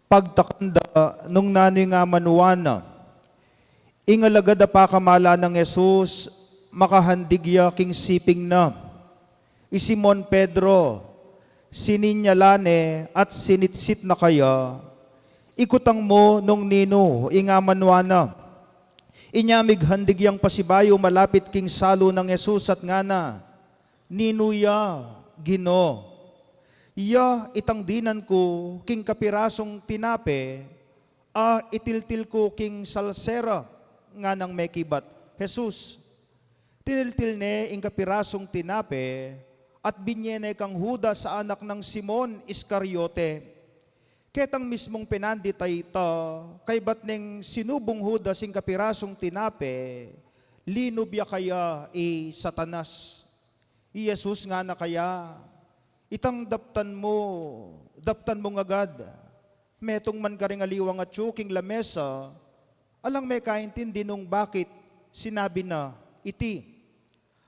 pagtakan da nung nanu ing amanuan na." Ing alagad a pakamalan nang Jesus, makahandig ya king siping na. I Simon Pedro, sininyalan ne at sinitsit na kaya. Ikutang mu nung ninu ing amanuan na. Inya mighandig yang pasibayu malapit king salu nang Jesus at ngana, "Ninu ya, Ginu?" "Ya itang dinan ku king kapirasung tinape a itiltil ku king salsera," nganang mekibat Jesus. Tiniltil ne ing kapirasung tinape at binye ne kang Judas a anak nang Simon Iscariote. Ketang mismung pinandit a ita, kaybat neng sinubung Judas ing kapirasung tinape, linub ya kaya i Satanas. I Jesus ngana kaya, "Itang daptan mu, daptan mung agad. Metung man karing aliwang atyu king lamesa, alang mekaintindi nung bakit sinabi na iti."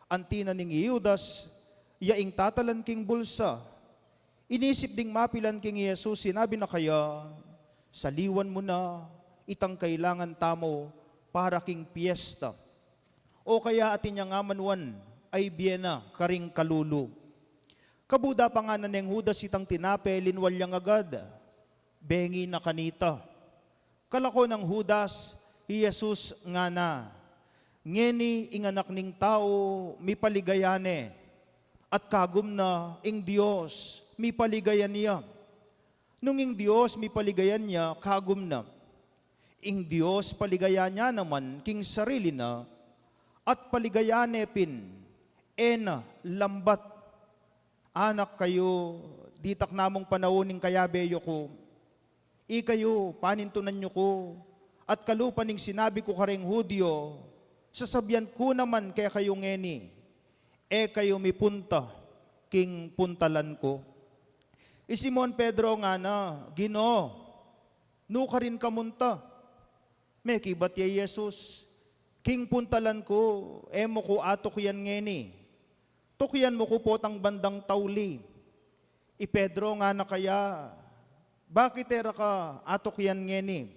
Anti na ning i Judas, ya ing tatalan king bulsa. Inisip ding mapilan king i Jesus, sinabi na kaya, "Saliwan mu na itang kailangan tamu para king piesta." O kaya atin yang amanuan a ibie na karing kalulu. Kabud a panganan neng Judas itang tinape, linwal yang agad, bengi na kanita. Kalako nang Judas, i Jesus ngana, "Ngeni ing Anak ning Tau mipaligaya ne, at kagum na ing Dios mipaligayan ya. Nung ing Dios mipaligayan ya, kagum na. Ing Dios paligayan ya naman king sarili na, at paligayan ne pin, e na lambat." Anak kayu, ditak namung panaun ing kayabe yu ku. Ikayu, panintunan yu ku, at kalupa ning sinabi ku kareng Judio, sasabian ku naman kekayu ngeni, e kayu mipunta king puntalan ku. I Simon Pedro ngana, "Ginu, nu karin ka munta?" Mekibat ya i Jesus, "King puntalan ku, e mu ku atukian ngeni. Tukian mu ku potang bandang tauli." I Pedro ngana kaya, "Bakit e ra ka atukian ngeni?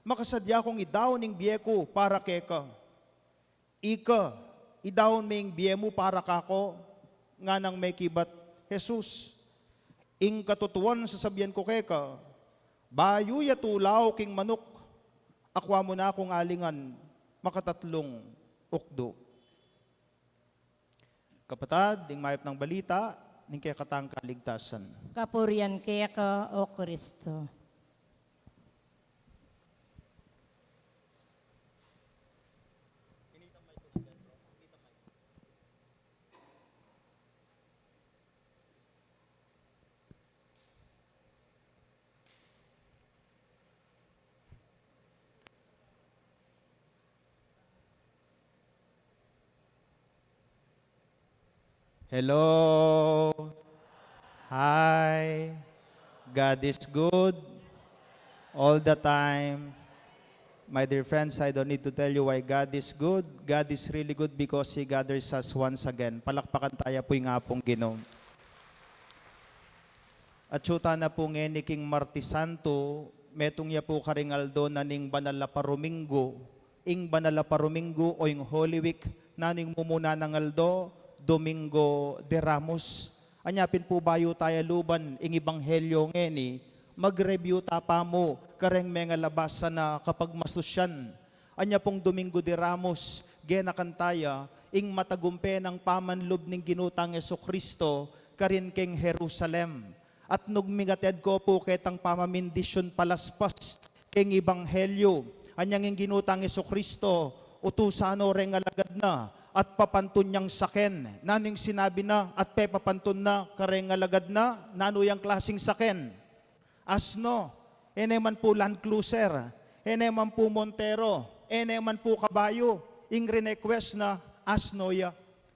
Makasadya kung idaun ing bie ku para keka." "Ika, idaun me ing bie mu para kaku?" nganang mekibat Jesus. "Ing katutuan sasabian ku keka, bayu ya tulaw king manuk, akwa mu na kung alingan makatatlung ukdu." Kapatad, ing mayap nang balita ning kekatang kaligtasan. Kapurian keka, O Kristo. Hello. Hi. God is good. All the time. My dear friends, I don't need to tell you why God is good. God is really good because He gathers us once again. Palakpakan taya pu ing Apung Ginu. Atsu tana pu ngeni king Martes Santo, metung ya pu karing aldo na ning banal a paruminggu, ing banal a paruminggu o ing Holy Week, nanu ing mumuna nang aldo, Domingo de Ramos. Anya pin pu bayu taya luban ing ebanghelyo ngeni, mag-review ta pamu kareng mengalabas a kapagmasusyan. Anya pung Domingo de Ramos, genakan taya ing matagumpe nang pamanlub ning Ginu tang Jesucristo karin keng Jerusalem. At nung migatad ko pu ketang pamamindisyun palaspas keng ebanghelyu, anyang ing Ginu tang Jesucristo, utusan no reng alagad na, at papantun yang saken. Nanu ing sinabi na, at pepapantun na kareng alagad na? Nanu yang klasing saken? Asno. E ne man pu Land Cruiser, e ne man pu Montero, e ne man pu kabayu. Ing rinequest na, asno ya.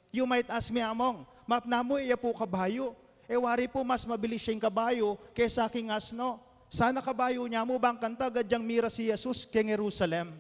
You might ask me, "Among, mapnamu e ya pu kabayu? E wari pu mas mabilis ya ing kabayu kesa king asno." Sana kabayu nya mu bang kanita agad yang mira si Jesus keng Jerusalem.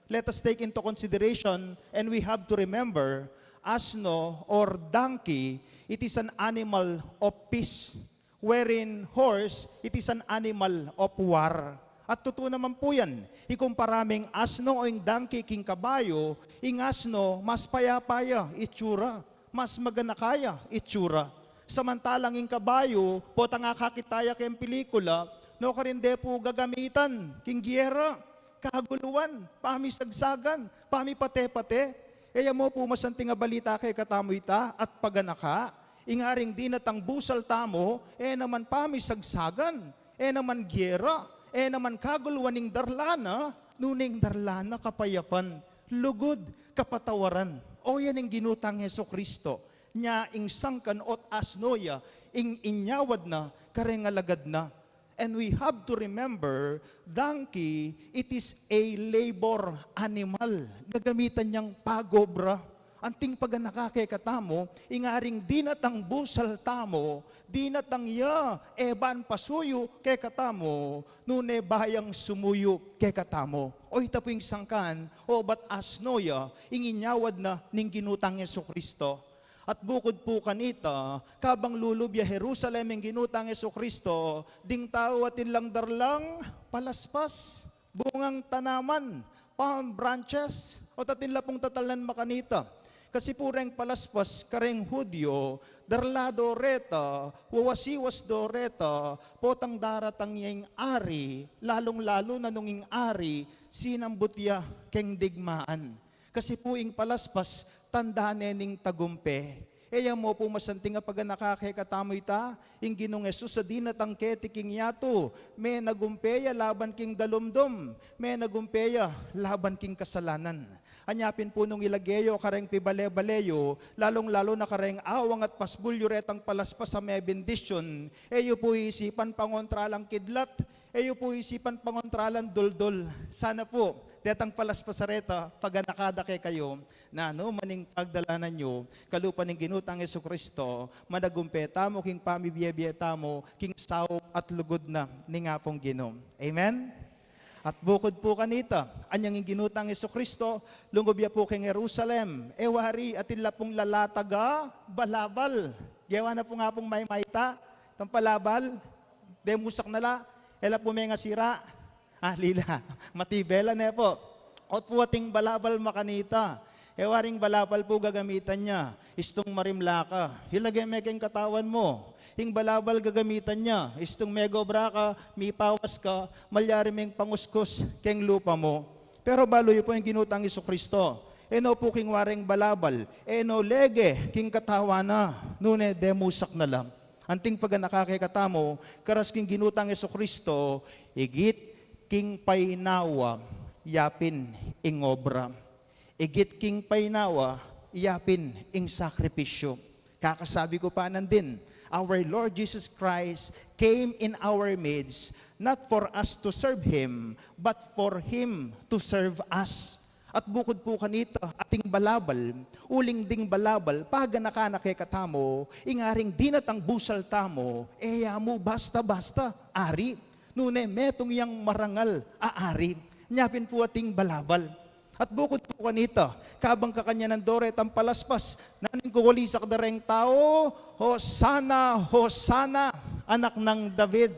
Let us take into consideration, and we have to remember, asno or donkey, it is an animal of peace, wherein horse, it is an animal of war. At tutu naman pu yan. Ikumpara meng asno o ing donkey king kabayu, ing asno mas payapa ya itsura, mas maganaka ya itsura. Samantalang ing kabayu, potang akakit taya keng pelikula, nukarin de pu gagamitan king giyera, kaguluan, pamisagsagan, pamipate-pate. E ya mu pu masanting a balita kekatamu ita at paganaka? Ing aring dinatang busal tamu, e naman pamisagsagan, e naman giyera, e naman kaguluan ing darla na, nune ing darla na kapayapan, lugud, kapatawaran. O yan ing Ginu tang Jesucristo. Nya ing sangkan o't asno ya, ing inyawad na kareng alagad na. And we have to remember, donkey, it is a labor animal. Gagamitan yang pag-obra. Anting paganaka kekatamu, ing aring dinatang busal tamu, dinatang ya, e ban pasuyu kekatamu, nune bayang sumuyu kekatamu. O ita pu ing sangkan, obat asno ya, ing inyawad na ning Ginu tang Jesucristo. At bukud pu kanita, kabang lulub ya Jerusalem ing Ginu tang Jesucristo, ding tau atin lang darlang palaspas, bungang tanaman, palm branches, o't atin la pung tatalnan makanita. Kasi pu reng palaspas kareng Hudyo, darla do reta, wawasiwas do reta, potang daratang ya ing ari, lalung-lalu na nung ing ari, sinambut ya keng digmaan. Kasi pu ing palaspas, tanda ne ning tagumpe. E ya mu pu masanting a paganaka kekatamu ita, ing Ginung Jesus a dinatang keti king yatu, menagumpe ya laban king dalumdum, menagumpe ya laban king kasalanan. Anya pin pu nung ilage yu kareng pibale-bale yu, lalung-lalu na kareng awang at pasbul yu retang palaspas a mebendisyun, e yu pu isipan pangontra lang kidlat, e yu pu isipan pangontra lang duldul. Sana pu, detang palaspas a reta, paganaka da kekayu, nanu man ing pagdalanan yu, kalupa ning Ginu tang Jesucristo, managumpe tamu king pamibie-bie tamu, king saup at lugud na ning Apung Ginu. Amen? At bukud pu kanita, anyang ing Ginu tang Jesucristo, lungub ya pu keng Jerusalem, e wari, atin la pung lalatag a balabal. Gewa na pu nga pung maymayta, itang balabal, demusak na la, e la pu mengasira. Alila, matibe la ne pu. O't pu ating balabal makanita. E waring balabal pu gagamitan ya, istung marimla ka, ilage me keng katawan mu. Ing balabal gagamitan ya, istung megobra ka, mipawas ka, malyari meng panguskus keng lupa mu. Pero balu yu pu ing Ginu tang Jesucristo. E no pu king wareng balabal, e no lege king katawan na, nune demusak na la. Anting paganaka kekatamu, karas king Ginu tang Jesucristo, igit king painawa, yapin ing obra. Igit king painawa, yapin ing sakripisyu. Kakasabi ku pa nandin, our Lord Jesus Christ came in our midst, not for us to serve Him, but for Him to serve us. At bukud pu kanita, ating balabal, uling ding balabal, paganaka na kekatamu, ing aring dinatang busal tamu, e ya mu basta-basta ari, nune metung yang marangal a ari. Nya pin pu ating balabal. At bukud pu kanita, kabang kakanyanan do retang palaspas, nanu ing kukulisak da reng tau? "Hosana, Hosana, Anak nang David."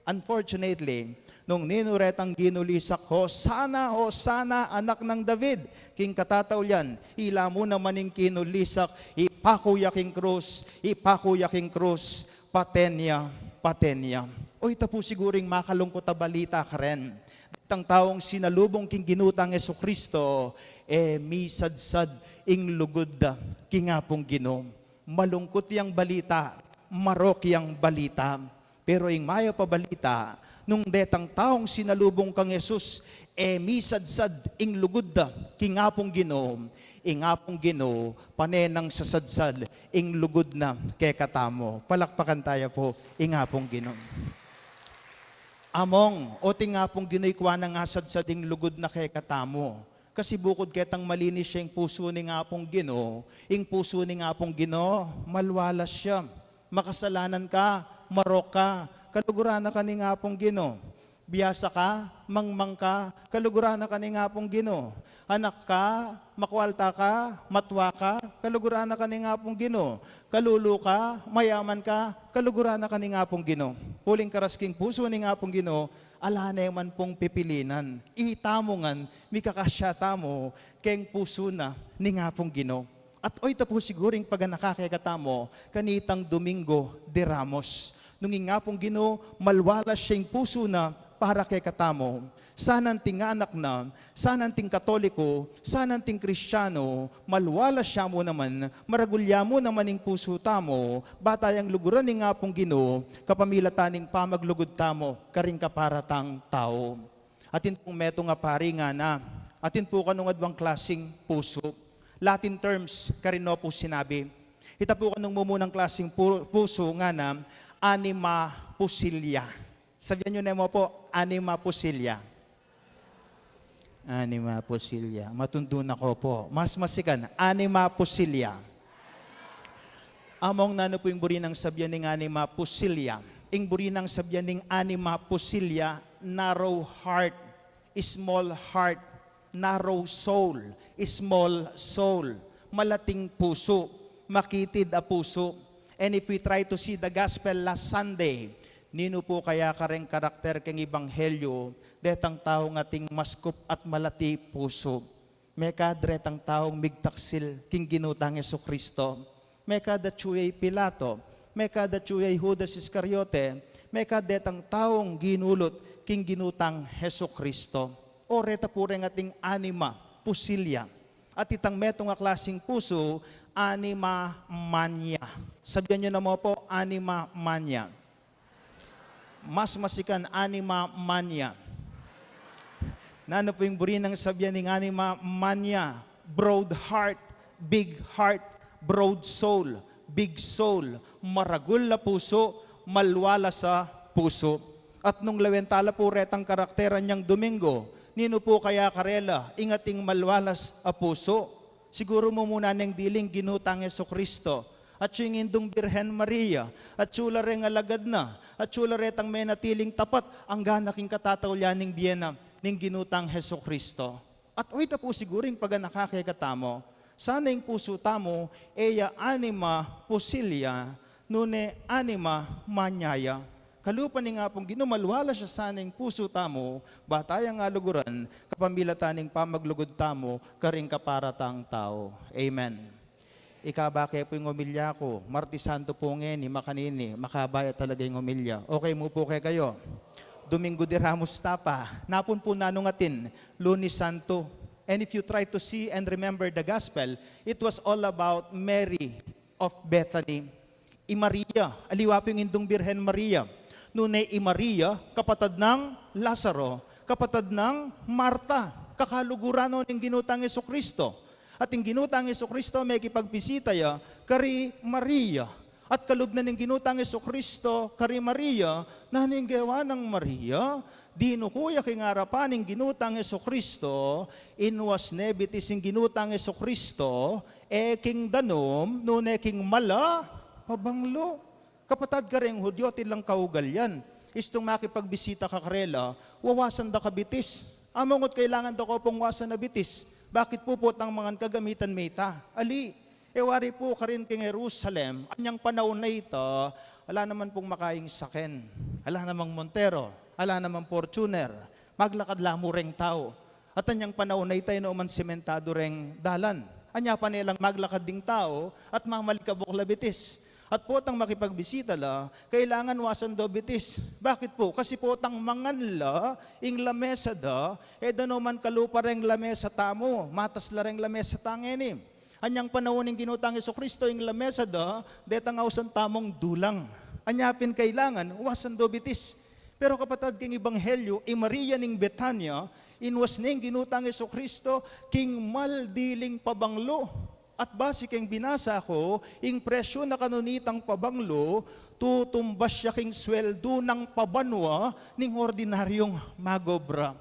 Unfortunately, nung ninu retang ginulisak, "Hosana, Hosana, Anak nang David," king katataulian, ila mu naman ing kinulisak, ipaku ya king krus, ipaku ya king krus, paten ya, paten ya. O ita pu siguru ing makalungkut a balita karen. Itang taung sinalubung king Ginu tang Jesucristo, e misadsad ing lugud da king Apung Ginu. Malungkut yang balita, marok yang balita. Pero ing mayap a balita, nung detang taung sinalubung kang Jesus, e misadsad ing lugud da king Apung Ginu, ing Apung Ginu pane nang sasadsad ing lugud na kekatamu. Palakpakan taya pu ing Apung Ginu. Among, o ting Apung Ginu ikua nang asadsad ing lugud na kekatamu. Kasi bukud ketang malinis ya ing pusu ning Apung Ginu, ing pusu ning Apung Ginu, malwalas ya. Makasalanan ka, marok ka, kaluguran na ka ning Apung Ginu. Biasa ka, mangmang ka, kaluguran na ka ning Apung Ginu. Anak ka, makwalta ka, matwa ka, kaluguran na ka ning Apung Ginu. Kalulu ka, mayaman ka, kaluguran na ka ning Apung Ginu. Uling karas king pusu ning Apung Ginu, ala ne man pung pipilinan. Itamu ngan, mikakasya tamu keng pusu na ning Apung Ginu. At oyta pu siguru ing paganaka kekatamu kanitang Domingo de Ramos. Nung ing Apung Ginu, malwalas ya ing pusu na para kekatamu. Sana anting anak na, sana anting Katoliko, sana anting Kristiyanu, malwalas ya mu naman, maragul ya mu naman ing pusu tamu, ba tayang luguran ning Apung Ginu, kapamilatan ning pamaglugud tamu karing kaparatang tau. Atin pung metung a pari ngana, atin pu kanung adwang klasing pusu. Latin terms, karin no pu sinabi. Ita pu kanung mumunang klasing pu-, pusu ngana, anima pusilia. Sabian yu ne mu pu, anima pusilia. Anima pusilia. Matundu na ko pu. Mas masikan, anima pusilia. Among nanu pu ing buri nang sabian ning anima pusilia? Ing buri nang sabian ning anima pusilia, narrow heart, small heart, narrow soul, small soul, malating pusu, makitid a pusu. And if we try to see the gospel last Sunday, ninu pu kaya kareng karakter keng ebanghelyo, detang taung ating maskup at malati pusu? Mekad retang taung migtaksil king Ginu tang Jesucristo. Mekad atyu ya i Pilato. Mekad atyu ya i Judas Iscariote. Mekad detang taung ginulut king Ginu tang Jesucristo. O reta pu reng ating anima pusilia. At itang metung a klasing pusu, anima mania. Sabian yu namu pu, anima mania. Mas masikan, anima mania. Nanu pu ing buri nang sabian ning anima mania? Broad heart, big heart, broad soul, big soul, maragul a pusu, malwalas a pusu. At nung lawen ta la pu retang karakter anyang Domingo, ninu pu kaya karela ing ating malwalas a pusu? Siguru mumuna neng diling Ginu tang Jesucristo. Atyu ing Indung Birhen Maria, atyu la reng alagad na, atyu la retang menatiling tapat, anggana king katataulian ning bie na ning Ginu tang Jesucristo. At oyta pu siguru ing paganaka kekatamu, sana ing pusu tamu, e ya anima pusilia, nune anima mania ya. Kalupa ning Apung Ginu, malwalas ya sana ing pusu tamu, ba taya ngan luguran, kapamilatan ning pamaglugud tamu karing kaparatang tau. Amen. Ikaba ke pu ing omilya ku, Martes Santo pu ngeni, makanini, makaba ya talaga ing omilya. Okay mu pu kekayu? Domingo de Ramos ta pa. Napun pu nanu ing atin, Lunes Santo. And if you try to see and remember the gospel, it was all about Mary of Bethany. I Maria, aliwa pu ing Indung Birhen Maria. Nune i Maria, kapatad nang Lazaro, kapatad nang Marta, kakaluguran no ning Ginu tang Jesucristo. At ing Ginu tang Jesucristo mekipagbisita ya kari Maria. At kalub na ning Ginu tang Jesucristo kari Maria, nanu ing gewa nang Maria? Dinuku ya king arapan ning Ginu tang Jesucristo, inuas ne bitis ing Ginu tang Jesucristo, e king danum, nune king mala, pabanglu. Kapatad, kareng Hudyo, atin lang kaugalian. Istung makipagbisita ka karela, wawasan da ka bitis. Among ot kailangan da ko pung wasan a bitis. Bakit pu? Potang mangan ka, gamitan me ita. Ali, e wari pu karin king Jerusalem, anyang panaun a ita, ala naman pung makaing saken. Ala namang Montero, ala namang Fortuner. Maglakad la mu reng tau. At anyang panaun a ita, e no man sementadu reng dalan. Anya pane lang maglakad ding tau at mamalikabuk la bitis. At potang makipagbisita la, kailangan wasan da bitis. Bakit pu? Kasi potang mangan la, ing lamesa da, e da no man kalupa reng lamesa tamu, matas la reng lamesa ta ngeni. Anyang panaun ning Ginu tang Jesucristo, ing lamesa da, detang ausan tamung dulang. Anya pin kailangan, wasan do bitis. Pero kapatad, king Ebanghelyo, i Maria ning Betania, inuas ne ing Ginu tang Jesucristo king maldiling pabanglo. At basi king binasa ku, ing presyu na kanu nitang pabanglo, tutumbas ya king sweldu nang pabanua ning ordinaryung magobra.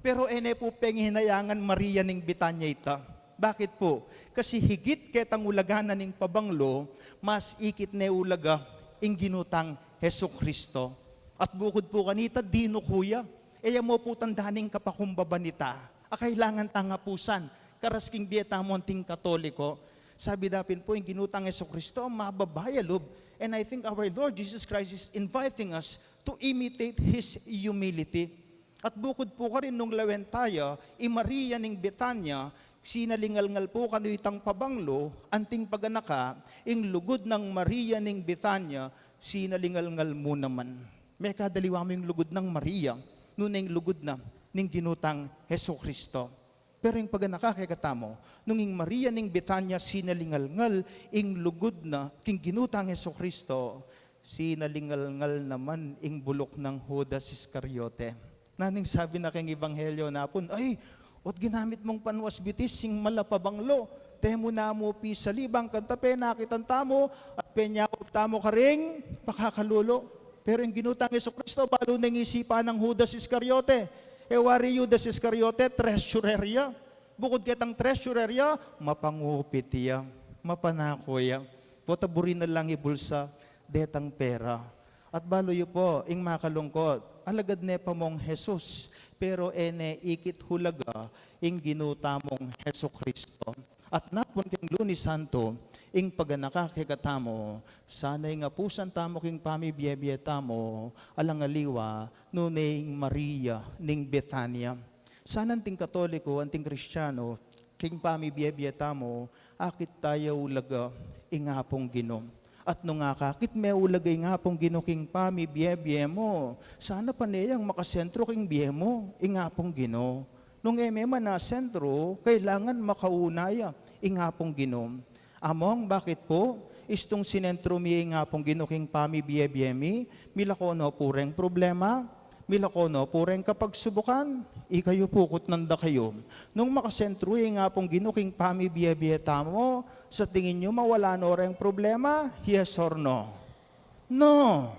Pero e ne pu penghinayangan Maria ning Betania ita. Bakit pu? Kasi higit ketang ulaga na ning pabanglo, mas ikit ne ulaga ing Ginu tang Jesucristo. At bukud pu kanita, dinuku ya. E ya mu pu tanda ning kapakumbaba nita. A kailangan tang apusan, karas king bie tamu anting Katoliko. Sabi da pin pu, ing Ginu tang Jesucristo, mababa ya lub. And I think our Lord Jesus Christ is inviting us to imitate His humility. At bukud pu karin, nung lawen taya, i Maria ning Betania, sinalingalngal pu kanu itang pabanglo, anting paganaka, ing lugud nang Maria ning Betania, sinalingalngal mu naman. Mekadaliwa mu ing lugud nang Maria, nune ing lugud na ning Ginu tang Jesucristo. Pero ing paganaka kekatamu, nung ing Maria ning Betania sinalingalngal ing lugud na king Ginu tang Jesucristo, sinalingalngal naman ing buluk nang Judas Iscariote. Nanu ing sabi na king Ebanghelyo? Napun, "Ay, ot ginamit mung panuas bitis ing mala pabanglo? Te mu namu pisali, bang kanita penakitan tamu at penyakop tamu karing pakakalulu." Pero ing Ginu tang Jesucristo, balu ne ing isipan nang Judas Iscariote. E wari Judas Iscariote, treasurer ya. Bukud ketang treasurer ya, mapangupit ya, mapanaku ya. Pota buri na lang ibulsa detang pera. At balu yu pu, ing makalungkut, alagad ne pa mung Jesus, pero e ne ikit ulaga ing Ginu tamung Jesucristo. At napun king Lunes Santo, ing paganaka kekatamu, sana ing apusan tamu king pamibie-bie tamu, alang aliwa, nune ing Maria ning Betania. Sana anting Katoliko, anting Kristiano, king pamibie-bie tamu, akit taya ulaga ing Apung Ginu. At nung akakit me ulaga ing Apung Ginu king pamibie-bie mu, sana pane yang makasentro king bie mu ing Apung Ginu. Nung e me manasentro, kailangan makauna ya ing Apung Ginu. Among, bakit pu? Istung sinentro mi ing Apung Ginu king pamibie-bie mi, milako no pu reng problema, milako no pu reng kapagsubukan. Ikayu pu, kutnan da kayu, nung makasentro ing Apung Ginu king pamibie-bie tamu, sa tingin yu mawala no reng problema? Yes or no? No.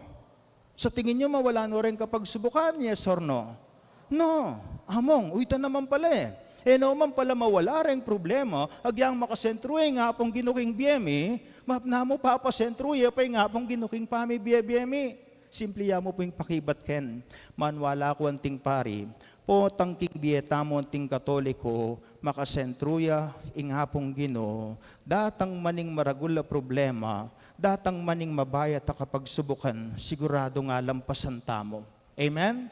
Sa tingin yu mawala no reng kapagsubukan? Yes or no? No. Among, uy, ta naman pala e. E no man pala mawala reng problema, agyang makasentro ing Apung Ginu king bie mi, mapnamu papasentro ya pa ing Apung Ginu king pamibie-bie mi. Simple ya mu pu ing pakibat ken maniwala ku, anting pari, potang king bie tamu anting Katoliko, makasentro ya ing Apung Ginu, datang man ing maragul a problema, datang man ing mabayat a kapagsubukan, siguradung alampasan tamu. Amen?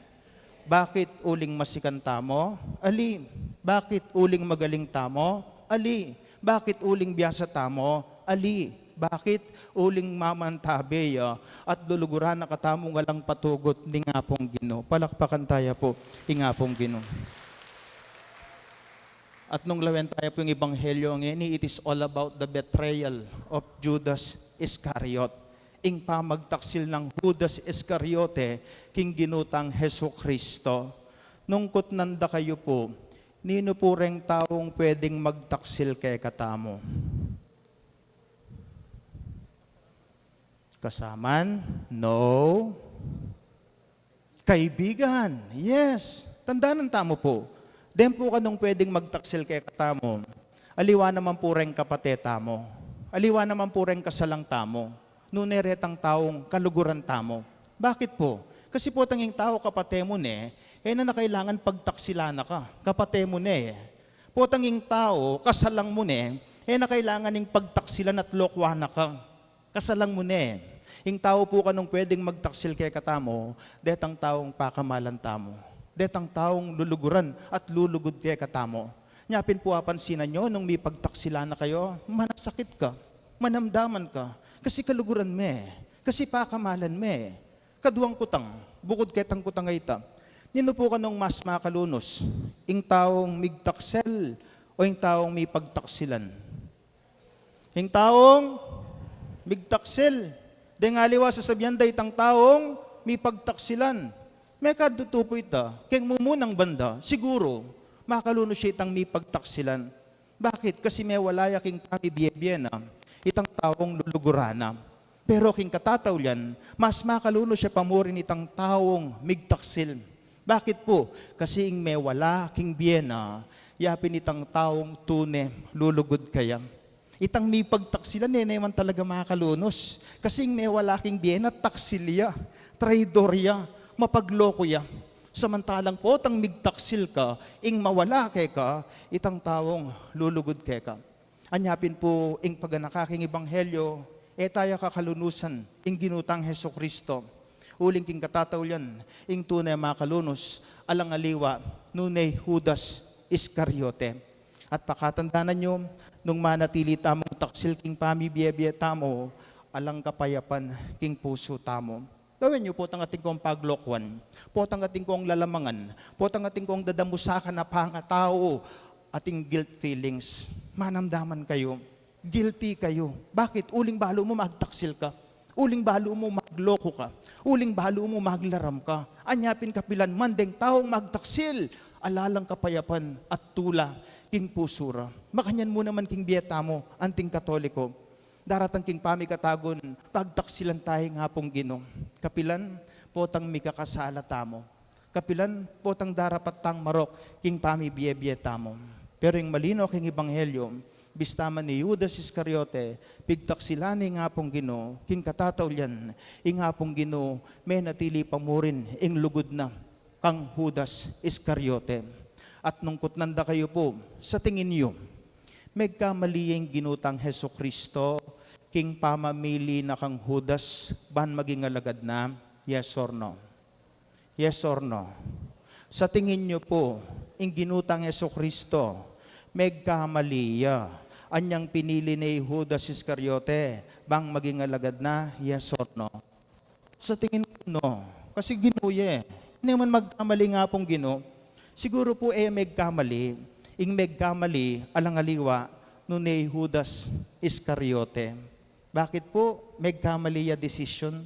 Bakit? Uling masikan tamu? Ali. Bakit? Uling magaling tamu? Ali. Bakit? Uling biasa tamu? Ali. Bakit? Uling mamantabe ya at luluguran na katamu ngan lang patugut ning Apung Ginu. Palakpakan taya pu ing Apung Ginu. At nung lawen taya pu ing Ebanghelyo ngeni, it is all about the betrayal of Judas Iscariot. Ing pamagtaksil nang Judas Iscariote king Ginu tang Jesucristo. Nung kutnan da kayu pu, ninu pu reng taung pwedeng magtaksil kekatamu? Kasaman? No. Kaibigan? Yes. Tandanan tamu pu, deng pu kanung pwedeng magtaksil kekatamu, aliwa naman pu reng kapate tamu, aliwa naman pu reng kasalang tamu, nune retang taung kaluguran tamu. Bakit pu? Kasi potang ing tau kapate mu ne, e na na kailangan pagtaksilan na ka, kapate mu ne. Potang ing tau kasalang mu ne, e na kailangan ing pagtaksilan at lokwan na ka, kasalang mu ne. Ing tau pu kanung pwedeng magtaksil kekatamu, detang taung pakamalan tamu, detang taung luluguran at lulugud kekatamu. Nya pin pu, apansinan yu, nung mipagtaksilan na kayu, manasakit ka, manamdaman ka, kasi kaluguran me, kasi pakamalan me. Kaduang kutang, bukud ketang kutang a ita, ninu pu kanung mas makalunus, ing taung migtaksel o ing taung mipagtaksilan? Ing taung migtaksil. Deng aliwa sasabian da itang taung mipagtaksilan. Mekad tutu pu ita, keng mumunang banda, siguru, makalunus ya itang mipagtaksilan. Bakit? Kasi mewala ya king pamibie-bie na itang taung luluguran na. Pero king katataulian, mas makalunus ya pa murin itang taung migtaksil. Bakit pu? Kasi ing mewala king bie na, yapin itang taung tune lulugud kaya. Itang mipagtaksilan, e ne man talaga makalunus. Kasi ing mewala king bie na, taksil ya, traidor ya, mapagloko ya. Samantalang potang migtaksil ka, ing mawala keka, itang taung lulugud keka. Anya pin pu ing paganaka king ebanghelyo, e taya kakalunusan ing Ginu tang Jesucristo. Uling king katataulian, ing tune makalunus, alang aliwa, nune i Judas Iscariote. At pakatandanan yu, nung manatili tamung taksil king pamibie-bie tamu, alang kapayapan king pusu tamu. Gawin yu, potang atin kong paglokuan, potang atin kong lalamangan, potang atin kong dadamusakan a pangatau, ating guilt feelings. Manamdaman kayu, guilty kayu. Bakit? Uling balu mu magtaksil ka. Uling balu mu magloko ka. Uling balu mu maglaram ka. Anya pin kapilan man deng taung magtaksil, ala lang kapayapan at tula king pusu ra. Makanyan mu naman king bie tamu, anting Katoliko. Daratang king pamikatagun, pagtaksilan taya ing Apung Ginu. Kapilan, potang mikakasala tamu. Kapilan, potang darapat tang marok king pamibie-bie tamu. Pero ing malino king ebanghelyo, bista man i Judas Iscariote, pigtaksilan ne ing Apung Ginu, king katataulian, ing Apung Ginu, menatili pa murin ing lugud na kang Judas Iscariote. At nung kutnan da kayu pu, sa tingin yu, megkamali ya ing Ginu tang Jesucristo king pamamili na kang Judas ban maging alagad na? Yes or no? Yes or no? Sa tingin yu pu, ing Ginu tang Jesucristo, megkamali ya anyang pinili ne i Judas Iscariote bang maging alagad na? Yes or no? Sa tingin ku, no. Kasi Ginu ya e. E ne man magkamali ing Apung Ginu. Siguru pu e megkamali, ing megkamali, alang aliwa, nune i Judas Iscariote. Bakit pu? Megkamali ya desisyon,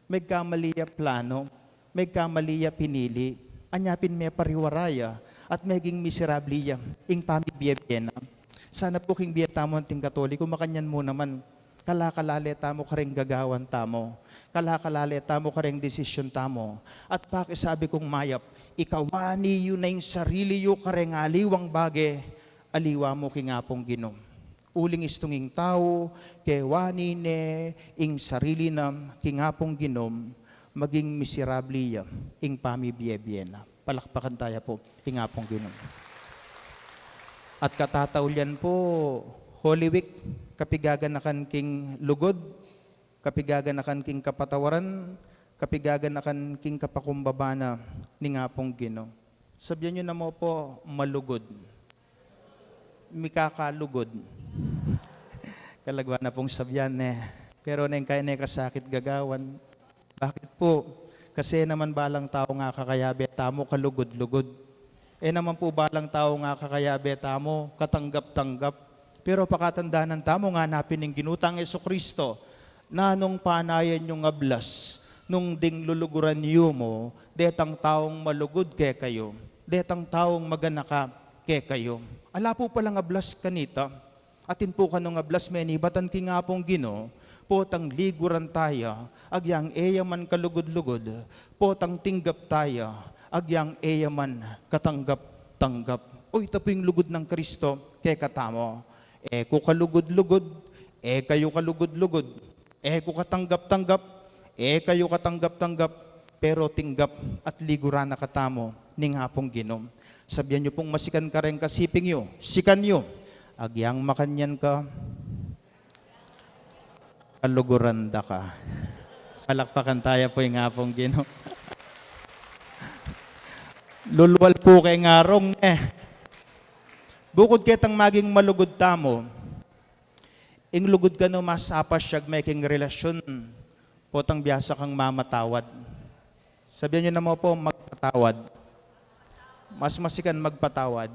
megkamali ya plano, megkamali ya pinili, anya pin mepariwara ya, at meging miserable ya ing pamibie-bie na. Sana pu king bie tamu anting Katoliko, makanyan mu naman, kalakalale tamu kareng gagawan tamu, kalakalale tamu kareng desisyon tamu, at pakisabi kung mayap, ikawani yu na ing sarili yu kareng aliwang bage, aliwa mu king Apung Ginu. Uling istung ing tau, kewani ne ing sarili na king Apung Ginu, maging miserable ya ing pamibie-bie na. Palakpakan taya pu ing Apung Ginu. At katataulian pu, Holy Week, kapigaganakan king lugud, kapigaganakan king kapatawaran, kapigaganakan king kapakumbaba na ning Apung Ginu. Sabian yu naman pu, malugud. Mikakalugud. Kalagwan na pung sabian e. Pero neng kaya ne kasakit gagawan. Bakit pu? Kasi e naman balang tau ing akakayabe tamu kalugud-lugud. E naman pu balang tau ing akakayabe tamu katanggap-tanggap. Pero pakatandanan tamu, ngana pin ning Ginu tang Jesucristo, nanung panayan yung ablas nung ding luluguran yu mu detang taung malugud kekayu, detang taung maganaka kekayu? Ala pu palang ablas kanita. Atin pu kanung ablas menibatan king Apung Ginu, potang liguran taya agyang e ya man kalugud-lugud, potang tinggap taya agyang e ya man katanggap-tanggap. O ita pu ing lugud nang Kristo kekatamu. E ku kalugud-lugud, e kayu kalugud-lugud, e ku katanggap-tanggap, e kayu katanggap-tanggap, pero tinggap at liguran na katamu ning Apung Ginu. Sabian yu pung masikan kareng kasiping yu, sikan yu, agyang makanyan ka, kaluguran da ka. Palakpakan taya pu ing Apung Ginu. Lulwal pu keng arung e. Bukud ketang maging malugud tamu, ing lugud kanu mas apasyag me king relasyun, potang biasa kang mamatawad. Sabian yu naman pu, magpatawad. Mas masikan magpatawad.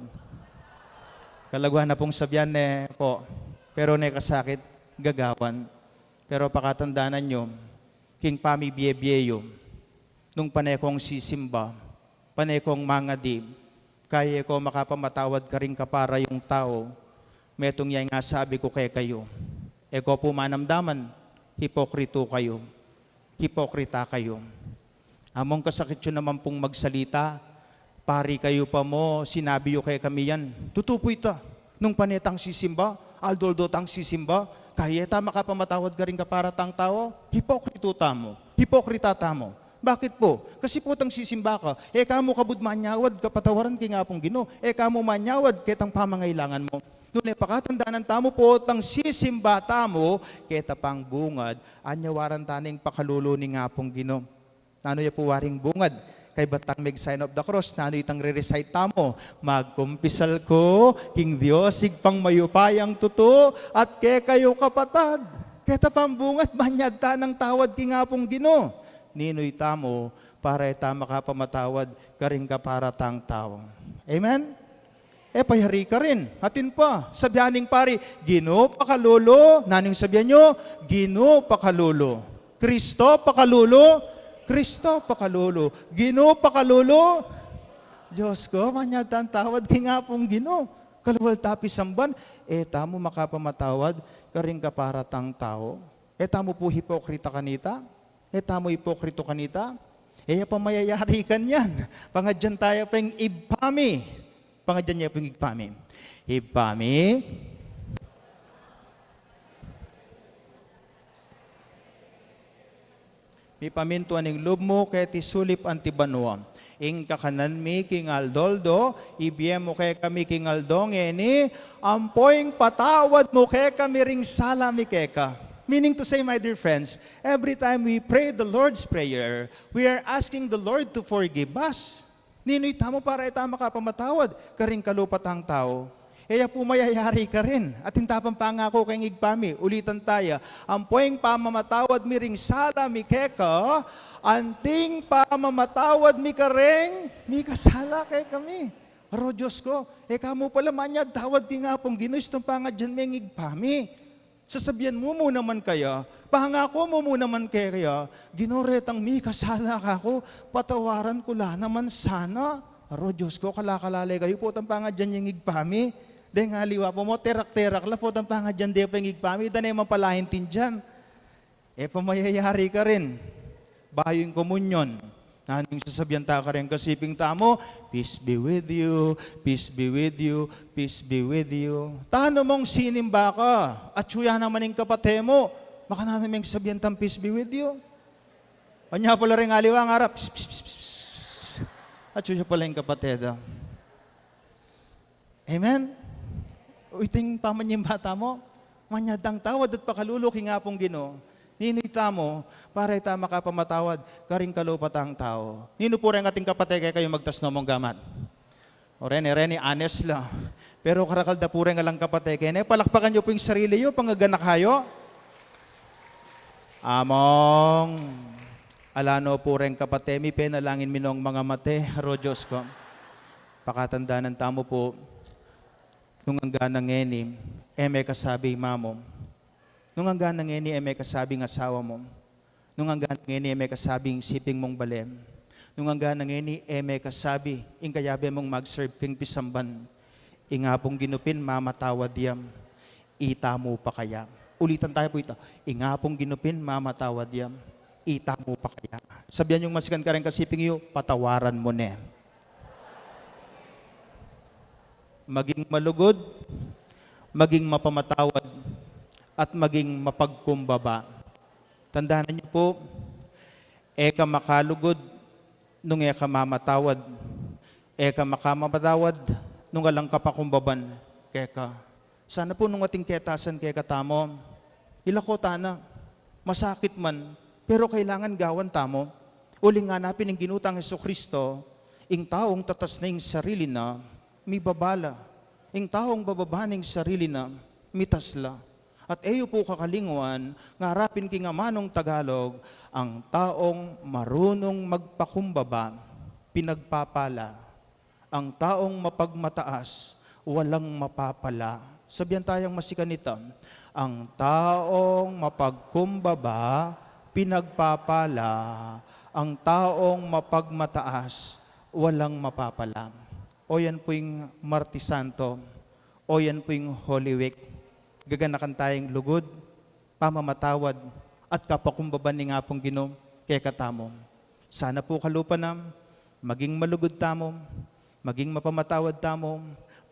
Kalagwan na pung sabian ne pu, pero ne kasakit gagawan. Pero pakatandanan yu, king pamibie-bie yu. Nung pane kong sisimba, pane kong mangadi, kaya e ko makapamatawad karing kapara yung tau, metung ya ing asabi ku kekayu. E ko pu manamdaman, hipokrito kayu. Hipokrita kayu. Among kasakit yu naman pung magsalita, pari kayu pa mu, sinabi yu kekami yan. Tutu pu ita. Nung pane tang sisimba, aldo-aldo tang sisimba, kaya e ta makapamatawad karing kapara tang tau, hipokrito tamu, hipokrita tamu. Bakit pu? Kasi potang sisimba ka, e ka mu kabud manyawad kapatawaran king Apung Ginu, e ka mu manyawad ketang pamangailangan mu. Nune pakatandanan tamu, potang sisimba tamu, keta pang bungad, anyawaran ta ne ing pakalulu ning Apung Ginu. Nanu ya pu waring bungad? Kaybat tang meg-sign of the cross, nanu itang re-recite tamu? Magkumpisal ku king Dios Ibpang mayupayang tutu, at kekayu kapatad. Keta pang bungad, manyad ta nang tawad king Apung Ginu. Ninu itamu para e ta makapamatawad karing kapara tang tau? Amen? E payari karin. Atin pa, sabian ning pari, Ginu pakalulu. Nanu ing sabian yu? Ginu pakalulu. Kristo pakalulu. Kristo pakalulu. Ginu pakalulu. Dios ku, manyad tang tawad king Apung Ginu. Kalwal ta pisamban, e tamu makapamatawad karing kapara tang tau. E tamu pu hipokrita kanita? E tamu hipokrito kanita? E ya pa mayayari kanyan. Pangadyan ta ya pa ing Ibpa mi. Pangadyan ye pu ing Ibpa mi. Ibpa mi. Mipamintuan ing lub mu keti sulip anti banua. Ing kakanan mi king aldo-aldo, ibie mu kekami king aldo ngeni, ampo ing patawad mu kekami ring sala mi keka. Meaning to say, my dear friends, every time we pray the Lord's Prayer, we are asking the Lord to forgive us. Ninu itamu para e ta makapamatawad karing kalupa tang tau? E ya pu mayayari karin. Atin ta pang pangaku keng Ibpa mi, ulitan ta ya. Ampo ing pamamatawad mi ring sala mi keka, anting pamamatawad mi karing mikasala kekami. Aro Dios ku, e ka mu pala manyad tawad king Apung Ginu, istung pangadyan me ing Ibpa mi. Sasabian mu mu naman kaya, pangaku mu mu naman kaya, Ginu, retang mikasala kaku, patawaran ku la naman sana. Aro Dios ku, kala-kala le kayu, potang pangadyan ye ing Ibpa mi. Deng aliwa pa mu, terak-terak la, potang pangadyan de pa ing Ibpa mi, da ne man pala aintindian. E pa mayayari karin. Bayu ing komunyon. Nanu ing sasabian ta karing kasiping tamu? "Peace be with you, peace be with you, peace be with you." Tanu mung sinimba ka, atyu ya naman ing kapate mu, makananu meng sabian tang "Peace be with you"? Anya pala ring aliwa, ngarap, "Psst, psst, psst, psst, psst." Atyu ya pala ing kapate da. Amen? Iti ing pamanyimba tamu, manyad tang tawad at pakalulu king Apung Ginu. Ninu itamu, para ita makapamatawad karing kalupa tang tau? Ninu pu reng ating kapate kekayu, magtas no mung gamat? O reni, reni, honest la. Pero karakal da pu reng alang kapate kene, palakpakan yu pu ing sarili yu, pangaganaka yu. Among, ala no pu reng kapate mi, penalangin mi nong mangamate, aro Dios ku. Pakatandanan tamu pu, nung angga na ngeni, e me kasabi ing ama mu. Nung angga na ngeni, e me kasabi ing asawa mu. Nung angga na ngeni, e me kasabi ing siping mung bale. Nung angga na ngeni, e me kasabi ing kayabe mung mag-serve king pisamban. Ing Apung Ginu pin mamatawad ya. Itamu pa kaya? Ulitan ta pu ita. Ing Apung Ginu pin mamatawad ya. Itamu pa kaya? Sabian yung masikan kareng kasiping yu, patawaran mu ne. Maging malugud, maging mapamatawad, at maging mapagkumbaba. Tandanan yu pu, e ka makalugud nung e ka mamatawad, e ka makamamatawad nung alang kapakumbaban keka. Sana pu nung ating ketasan kekatamu, ilako ta na. Masakit man, pero kailangan gawan tamu. Uling ngana pin ning Ginu tang Jesucristo, ing taung tatas na ing sarili na, mibaba la. Ing taung bababa na ing sarili na, mitas la. At e yu pu kakalingwan, ngara pin king amanung Tagalog, ang taong marunong magpakumbaba, pinagpapala. Ang taong mapagmataas, walang mapapala. Sabian tayang masikan ita, ang taong mapagkumbaba, Pinagpapala ang taong mapagmataas, walang mapapala. O yan po yung Martes Santo, o yan po yung Holy Week. Gaganakan tayong lugud, pamamatawad, at kapakumbaban ning Apung Ginu kekatamu. Sana po kalupa na, maging malugud tamu, maging mapamatawad tamu,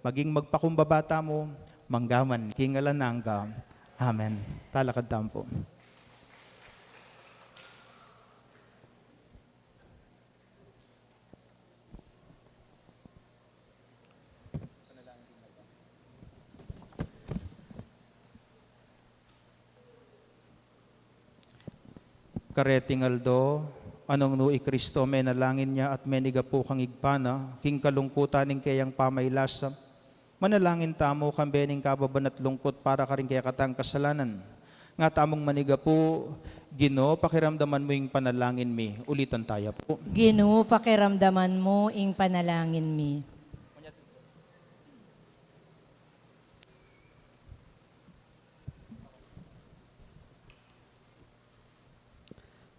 maging magpakumbaba tamu, mangga man king alang angga. Amen. Talakad tamu po. Kareting aldo, anung nu i Kristo menalangin ya at menigapu kang Ibpa na, king kalungkutan ning keyang pamaylasa, manalangin tamu kambe ning kababan at lungkut para karing kekatang kasalanan. Nga tamung manigapu, Ginu, pakiramdaman mu ing panalangin mi. Ulitan taya pu. Ginu, pakiramdaman mu ing panalangin mi.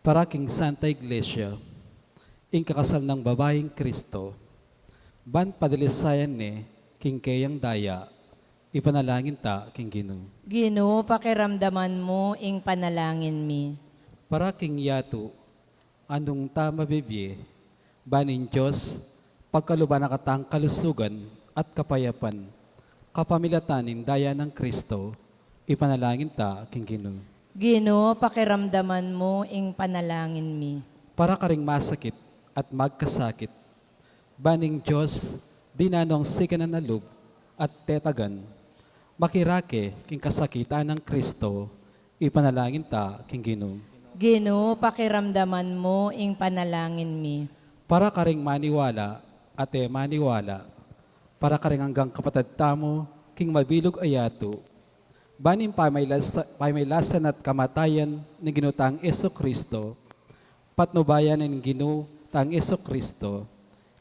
Para king Santa Iglesia, ing kakasal nang babaing Kristo, ban padalisayan ne king keyang daya, ipanalangin ta king Ginu. Ginu, pakiramdaman mu ing panalangin mi. Para king yatu, anung ta mabibie, ban ing Dios pagkaluban na katang kalusugan at kapayapan, kapamilatan ning daya nang Kristo, ipanalangin ta king Ginu. Ginu, pakiramdaman mu ing panalangin mi. Para karing masakit at magkasakit, ban ing Dios dinan nong sikanan a lub at tetagan, makirake king kasakitan nang Kristo, ipanalangin ta king Ginu. Ginu, pakiramdaman mu ing panalangin mi. Para karing maniwala at e maniwala, para karing anggang kapatad tamu king mabilug a yatu, ban ing pamaylasa-, pamaylasan at kamatayan ning Ginu tang Jesu Kristo, patnubayan ning Ginu tang Jesu Kristo,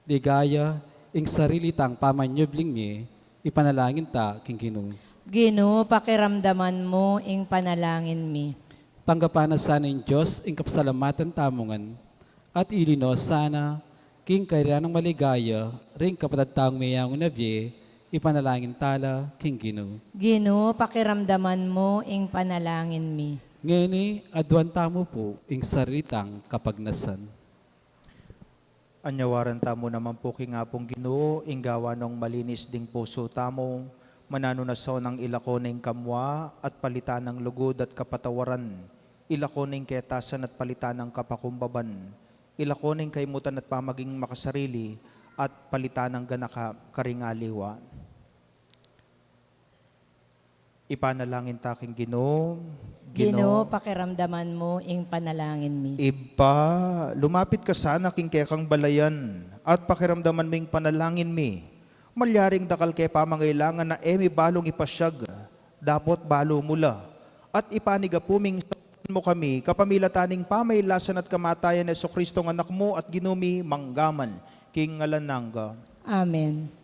ligaya ing sarili tang pamanyubling mie, ipanalangin ta king Ginu. Ginu, pakiramdaman mu ing panalangin mi. Tanggapan na sana ning Dios ing kapasalamatan tamu ngan, at ilino sana king kayarian nang maligaya ring kapatad tang meyangu na bie, ipanalangin ta la king Ginu. Ginu, pakiramdaman mu ing panalangin mi. Ngeni, aduan tamu pu ing sarili tang kapagnasan. Anyawaran tamu naman pu king Apung Ginu ing gawan nong malinis ding pusu tamu, mananu na sana nang ilako ne ing kamua at palitan nang lugud at kapatawaran, ilako ne ing ketasan at palitan nang kapakumbaban, ilako ne ing kaimutan at pamaging makasarili, at palitan nang ganaka karing aliwa. Ipanalangin ta king Ginu. Ginu, pakiramdaman mu ing panalangin mi. Ibpa, lumapit ka sana king kekang balayan at pakiramdaman mu ing panalangin mi. Malyaring dakal ke pamangailangan a e mi balung ipasyag, dapot balu mu la. At ipanigapu ming saluran mu kami kapamilatan ning pamaylasan at kamatayan ni Jesu-Cristong Anak mu at Ginu mi, mangga man king alang angga. Amen.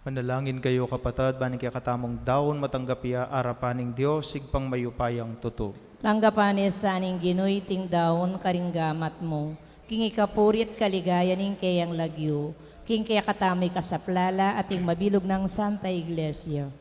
Manalangin kayu, kapatad, ban ing kekatamung daun matanggap ya arapan ning Dios, Ibpang mayupayang tutu. Tanggapan na sa ning Ginu iting daun karing gamat mu, king ikapuri at kaligayan ning keyang lagyu, king kekatamung ikasaplala at ing mabilug nang Santa Iglesia.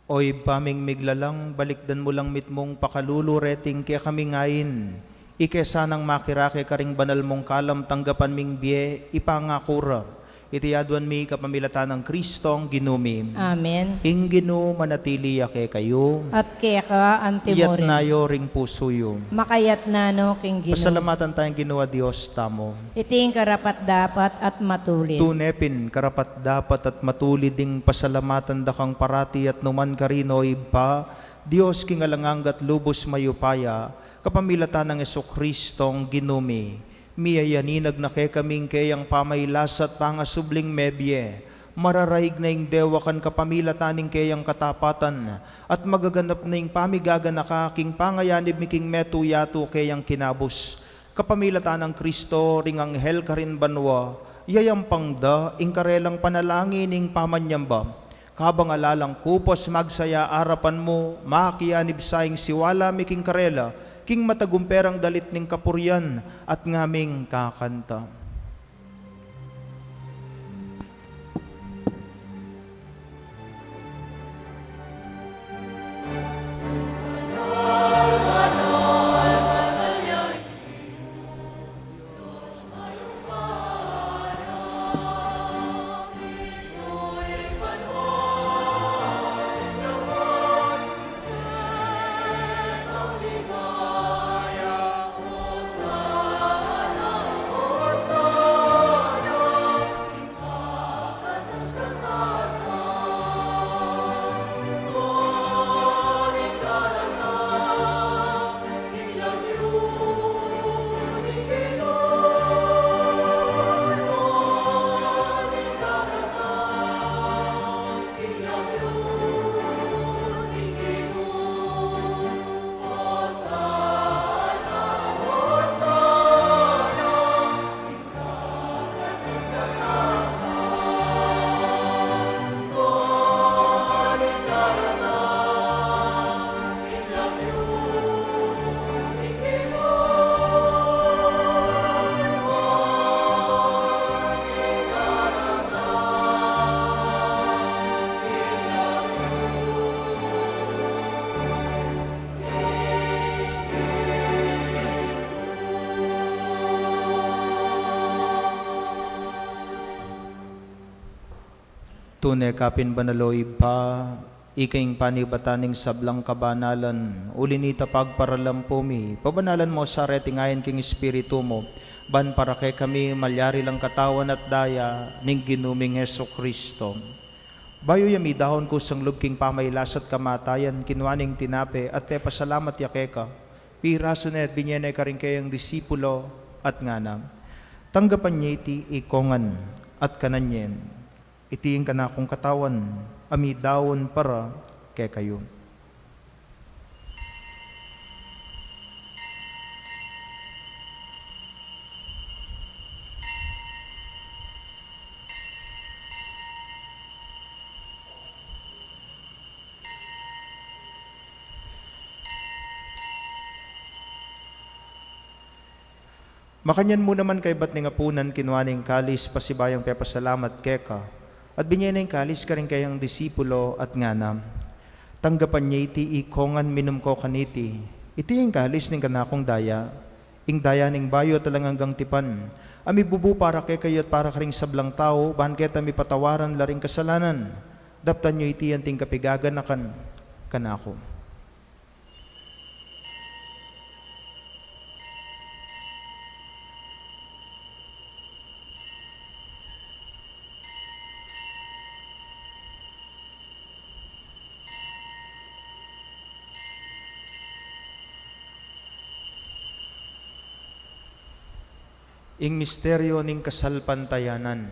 O Ibpa ming miglalang, balikdan mu lang mitmung pakalulu reting kekami ngeni, ika sanang makirake karing banal mung kalam tanggapan ming bie, ipangaku ra. Iti aduan mi kapamilatan nang Kristong Ginu mi. Amen. Ing Ginu manatili ya kekayu. At keka antimurin. Iyatas yu ring pusu yu. Makayatas no king Ginu. Pasalamatan taya ing Ginu a Dios tamu. Iti ing karapat-dapat at matulid. Tune pin, karapat-dapat at matulid ing pasalamatan da kang parati at nukarin man, O Ibpa, Dios king alang angga at lubus mayupaya, kapamilatan nang Jesucristong Ginu mi. Miyayaninag na kekami ing keyang pamaglasat pangasubling mebie, mararaig na ing dewakan kapamilatan ning keyang katapatan, at magaganap na ing pamigaganaka king pangayanib mi king metung yatu keyang kinabus. Kapamilatan nang Kristo ring anghel karin banua, yayampang da ing karelang panalangin ning pamanyamba. Kabang ala lang kupas magsaya arapan mu, makianib sa ing siwala mi king karela, king matagumperang dalit ning kapurian at ngaming kakanta. Tune ka pin banal, O Ibpa, ika ing panibatan ning sablang kabanalan, uli nita pagparalampu mi, pabanalan mu sa reting ain king Espiritu mu, ban para kekami malyari lang katawan at daya ning Ginu ming Jesucristo. Bayu ya midaun kusang lub king pamaglasat kamatayan, kinua ne ing tinape at pepasalamat ya keka, pirasu ne at binye ne karing keyang disipulo at ngana: Tanggapan ye iti ikongan at kanan ye. Iti ing kanakung katawan a midaun para kekayu. Makanyan mu naman kaybat ning apunan, kinua ne ing kalis, pasibayung pepasalamat keka, at binye ne ing kalis karing keyang disipulo, at ngana: Tanggapan ye iti ikongan, minum ko kaniti. Iti ing kalis ning kanakung daya, ing daya ning bayu at alang anggang tipan, a mibubu para kekayu at para karing sablang tau, ban keta mipatawaran la ring kasalanan. Daptan yu iti anting kapigaganakan kanaku. Ing misteryo ning kasalpantayanan.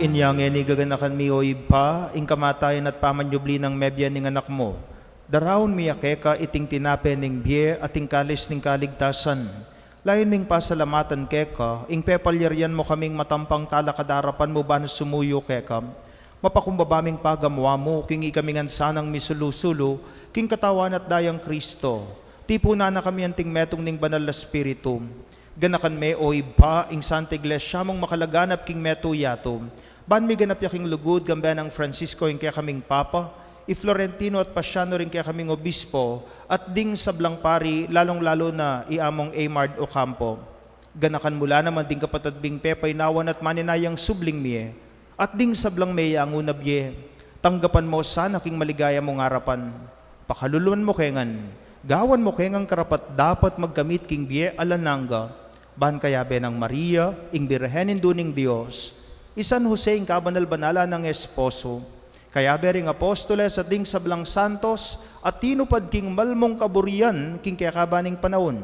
Inya ngeni gaganakan mi, o Ibpa, ing kamatayan at pamanyubli nang mebie ning Anak mu. Daraun mi ya keka iting tinape ning bie at ing kalis ning kaligtasan. Layun ming pasalamatan keka ing pepalyarian mu kaming matampang talakad king arapan mu ban sumuyu keka. Mapakumbaba ming pagamu-amu king ikami ngan sanang misulu-sulu king Katawan at Dayang Kristo. Tipunan na kami anting metung ning Banal a Espiritu. Ganakan me, o Ibpa, ing Santa Iglesia mung makalaganap king metung yatu. Ban miganap ya king lugud, kambe nang Francisco ing kekaming Papa, i Florentino at Pasiano ring kekaming Obispo, at ding sablang pari, lalung-lalu na i Among Aymard Ocampo. Ganakan mu la naman ding kapatad ming pepaynawan at maninayang subling mie, at ding sablang meyangu na bie. Tanggapan mu sana king maligaya mung arapan. Pakaluluan mu ke ngan, gawan mu ke ngan karapat-dapat magkamit king bie alang angga, ban kayabe nang Maria, ing Birhen Indu ning Dios, i San Jose ing kabanal-banalan nang esposo, kayabe ring apostoles at ding sablang santos a tinupad king malmung kaburian king kekaban ning panaun,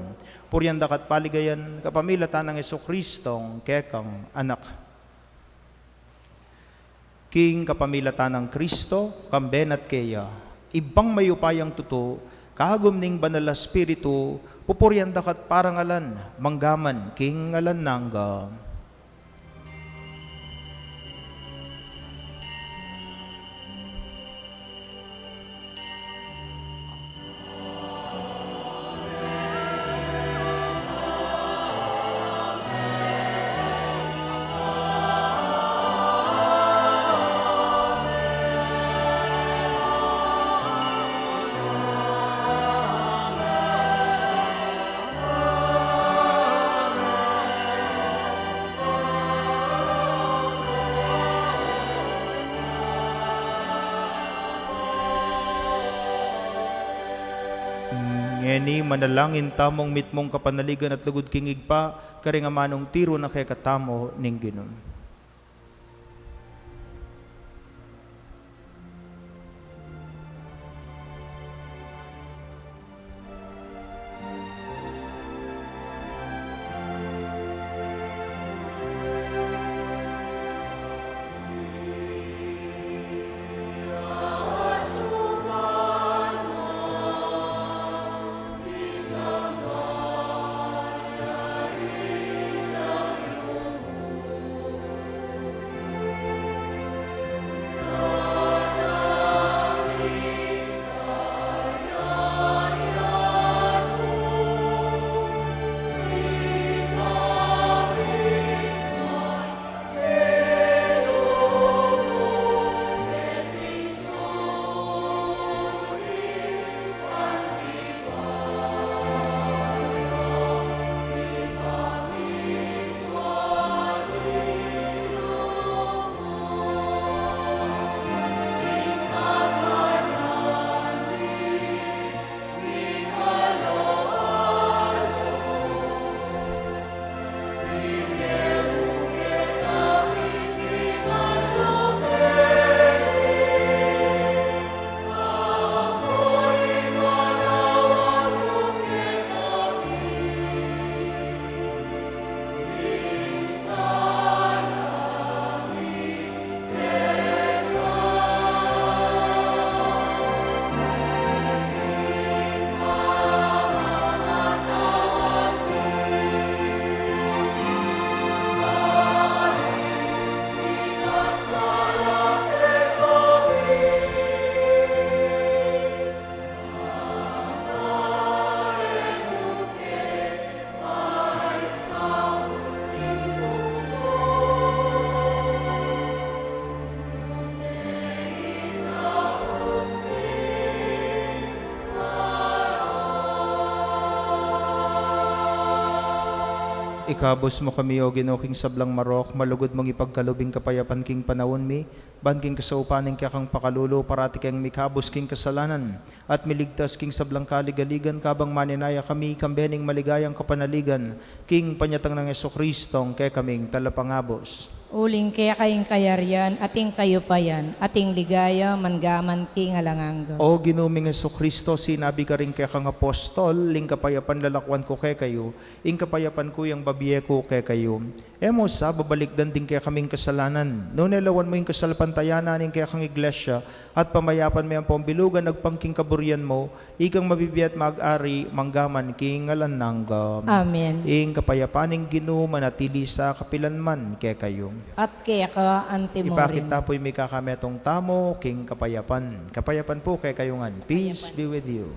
purian da ka at paligayan kapamilatan nang Jesucristo, kekang Anak. King kapamilatan nang Kristo, kambe na at keya, Ibpang mayupayang tutu, kagum ning Banal a Espiritu, pupurian da ka at parangalan, mangga man king alang angga. Ngeni manalangin tamung mitmung kapanaligan at lugud king Ibpa, karing amanung tiru na kekatamu ning Ginu. Ikabus mu kami, O Ginu, king sablang marok, malugud mung ipagkalub ing kapayapan king panaun mi, Ban king kasaupan ning kekang pakalulu, parati keng mikabus king kasalanan, at miligtas king sablang kaligaligan, kabang maninaya kami, kambe ning maligayang kapanaligan, king panyatang nang Jesucristo, ing kekaming talapangabus. Uling keka ing kayarian, at ing kayupayan, at ing ligaya, mangga man king alang angga. O Ginu ming Jesucristo, sinabi ka ring kekang apostol, ing kapayapan lalakwan ku kekayu, ing kapayapan ku yang bibie ku kekayu. E mu sa babalikdan ding kekaming kasalanan, nune lawan mu ing kasalpantayanan ning kekang iglesia, at pamayapan me ampong bilugan agpang king kaburian mu, ikang mabibie at mag-ari, mangga man king alang angga. Amen. Ing kapayapan ning Ginu manatili sa kapilan man kekayu. At keka anti mu rin. Ipakit ta pu ing mikakametung tamu king kapayapan. Kapayapan pu kekayu ngan. Peace be with you.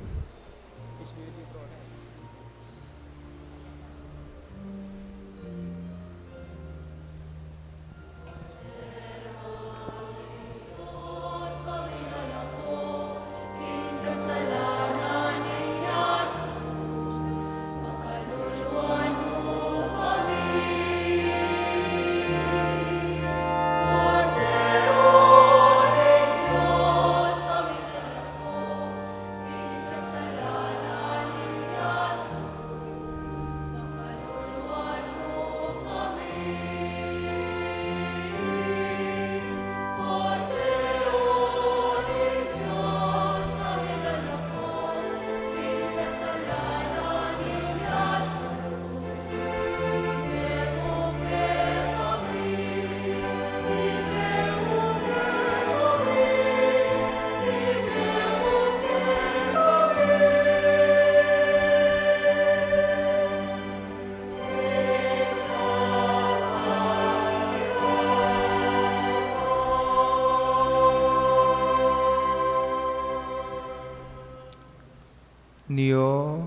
Nio,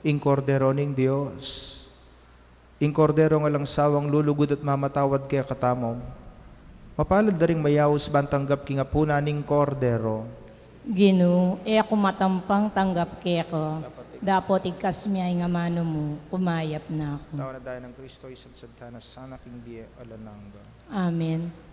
ing Kordero ning Dios, ing Kordero nang alang sawang lulugud at mamatawad kekatamu. Mapalad da ring mayaus ban tanggap king apunan ning Kordero. Ginu, e ku matampang tanggap keka, dapot igkas mu ing amanu mu, kumayap na ku. Tau na daya nang Kristo, isadsad ta na sana king bie alang angga. Amen.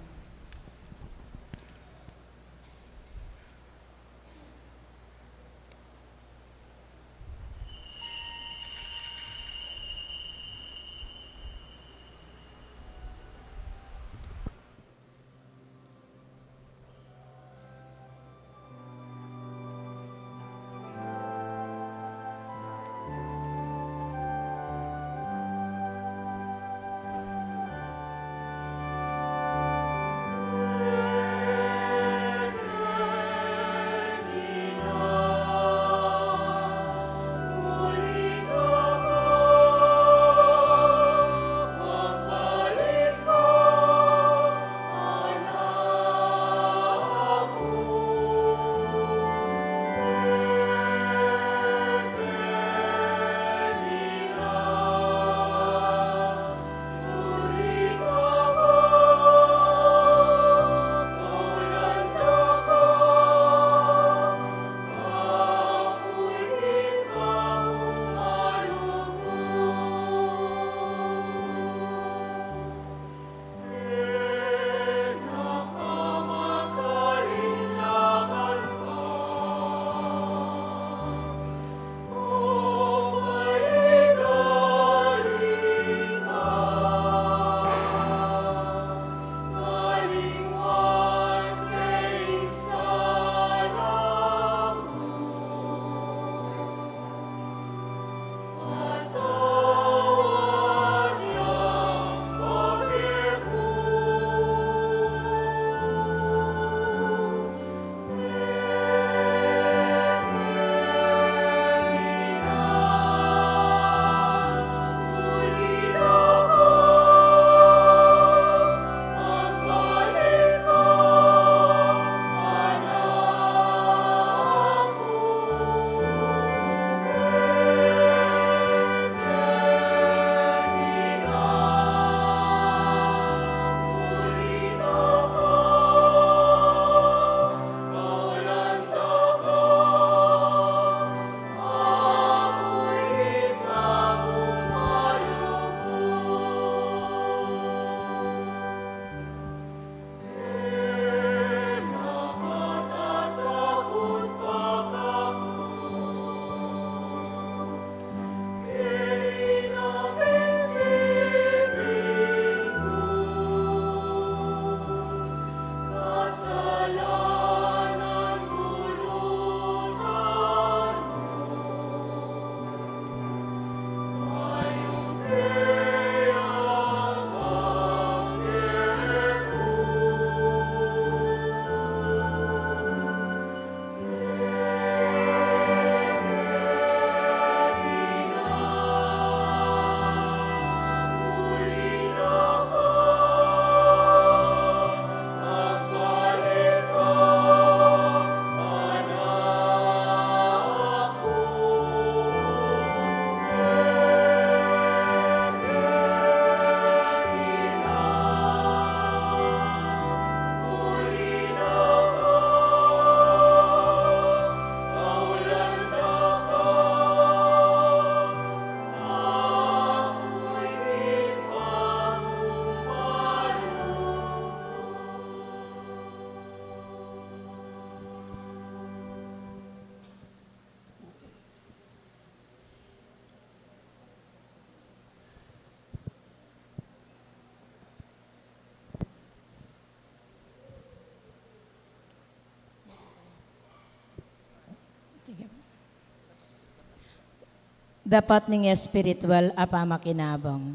Dapat ning espiritual a pamakinabang.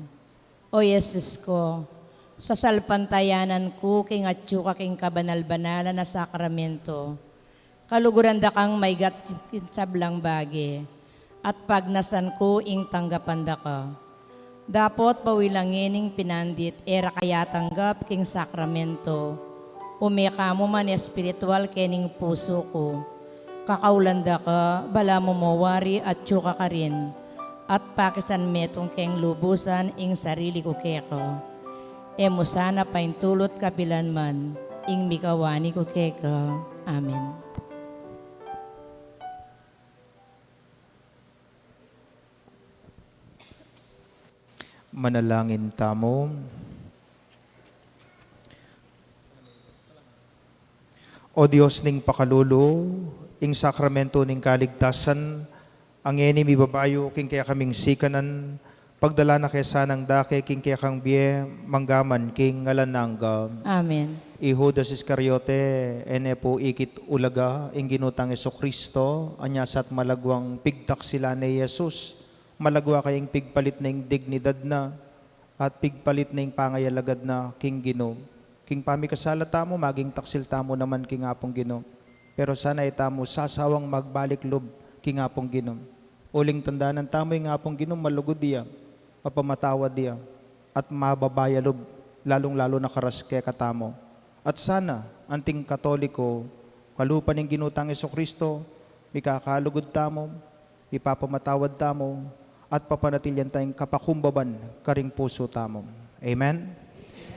O Jesus ko, sasalpantayanan ku king atyu ka king kabanal-banalan a sakramento. Kaluguran da kang maigat king sablang bage, at pagnasan ku ing tanggapan da ka. Dapot pawilang ngening pinandit e ra ka yatanggap king sakramento, ume ka mu man espiritual kening pusu ku. Kakaulan da ka, balamu mo wari atyu ka karin, at pakisan metung keng lubusan ing sarili ku keka. E mu sana paintulut kapilan man ing mikawani ku keka. Amen. Manalangin tamu. O Dios ning pakalulu, ing sakramento ning kaligtasan, a ngeni mibabayu king kekaming sikanan, pagdala na ke sanang dake king kekang bie, manggaman king alang angga. Amen. I Judas Iscariote, e ne pu ikit ulaga ing Ginu tang Jesucristo, anya sa at malagwang pigtaksilan ne i Jesus, malagwa kaya ing pigpalit na ing dignidad na, at pigpalit na ing pangayalagad na king Ginu. King pamikasala tamu, maging taksil tamu naman king Apung Ginu. Pero sana e tamu sasawang magbalik lub king Apung Ginu. Uling tandanan tamu ing Apung Ginu, malugud ya, mapamatawad ya, at mababa ya lub, lalung-lalu na karas kekatamu. At sana, anting Katoliko, kalupa ning Ginu tang Jesucristo, mikakalugud tamu, ipapamatawad tamu, at papanatilian tayang kapakumbaban karing pusu tamu. Amen?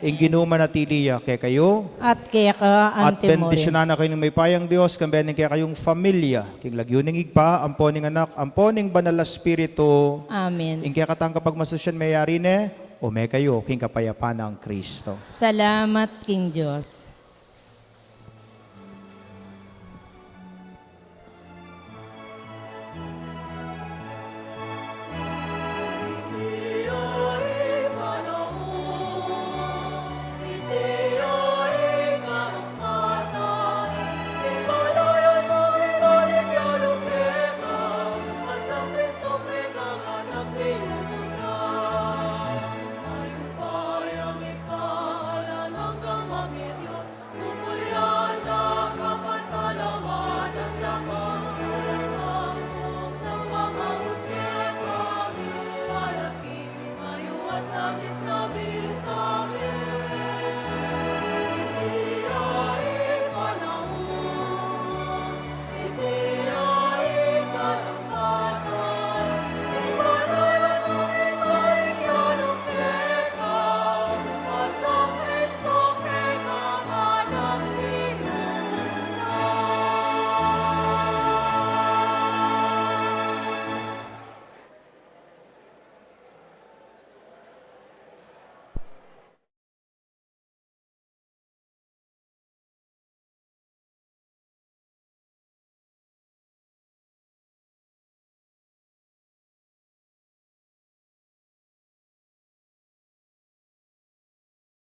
Ing Ginu manatili ya kekayu. At keka anti mo rin. At bendisyunan na kayu ning mayupayang Dios, kambe ning kekayung familia, king lagyu ning Ibpa, ampo ning Anak, ampo ning Banal a Espiritu. Amen. Ing kekatang kapagmasusyan meyari ne, ume kayu king kapayapan nang Kristo. Salamat king Dios.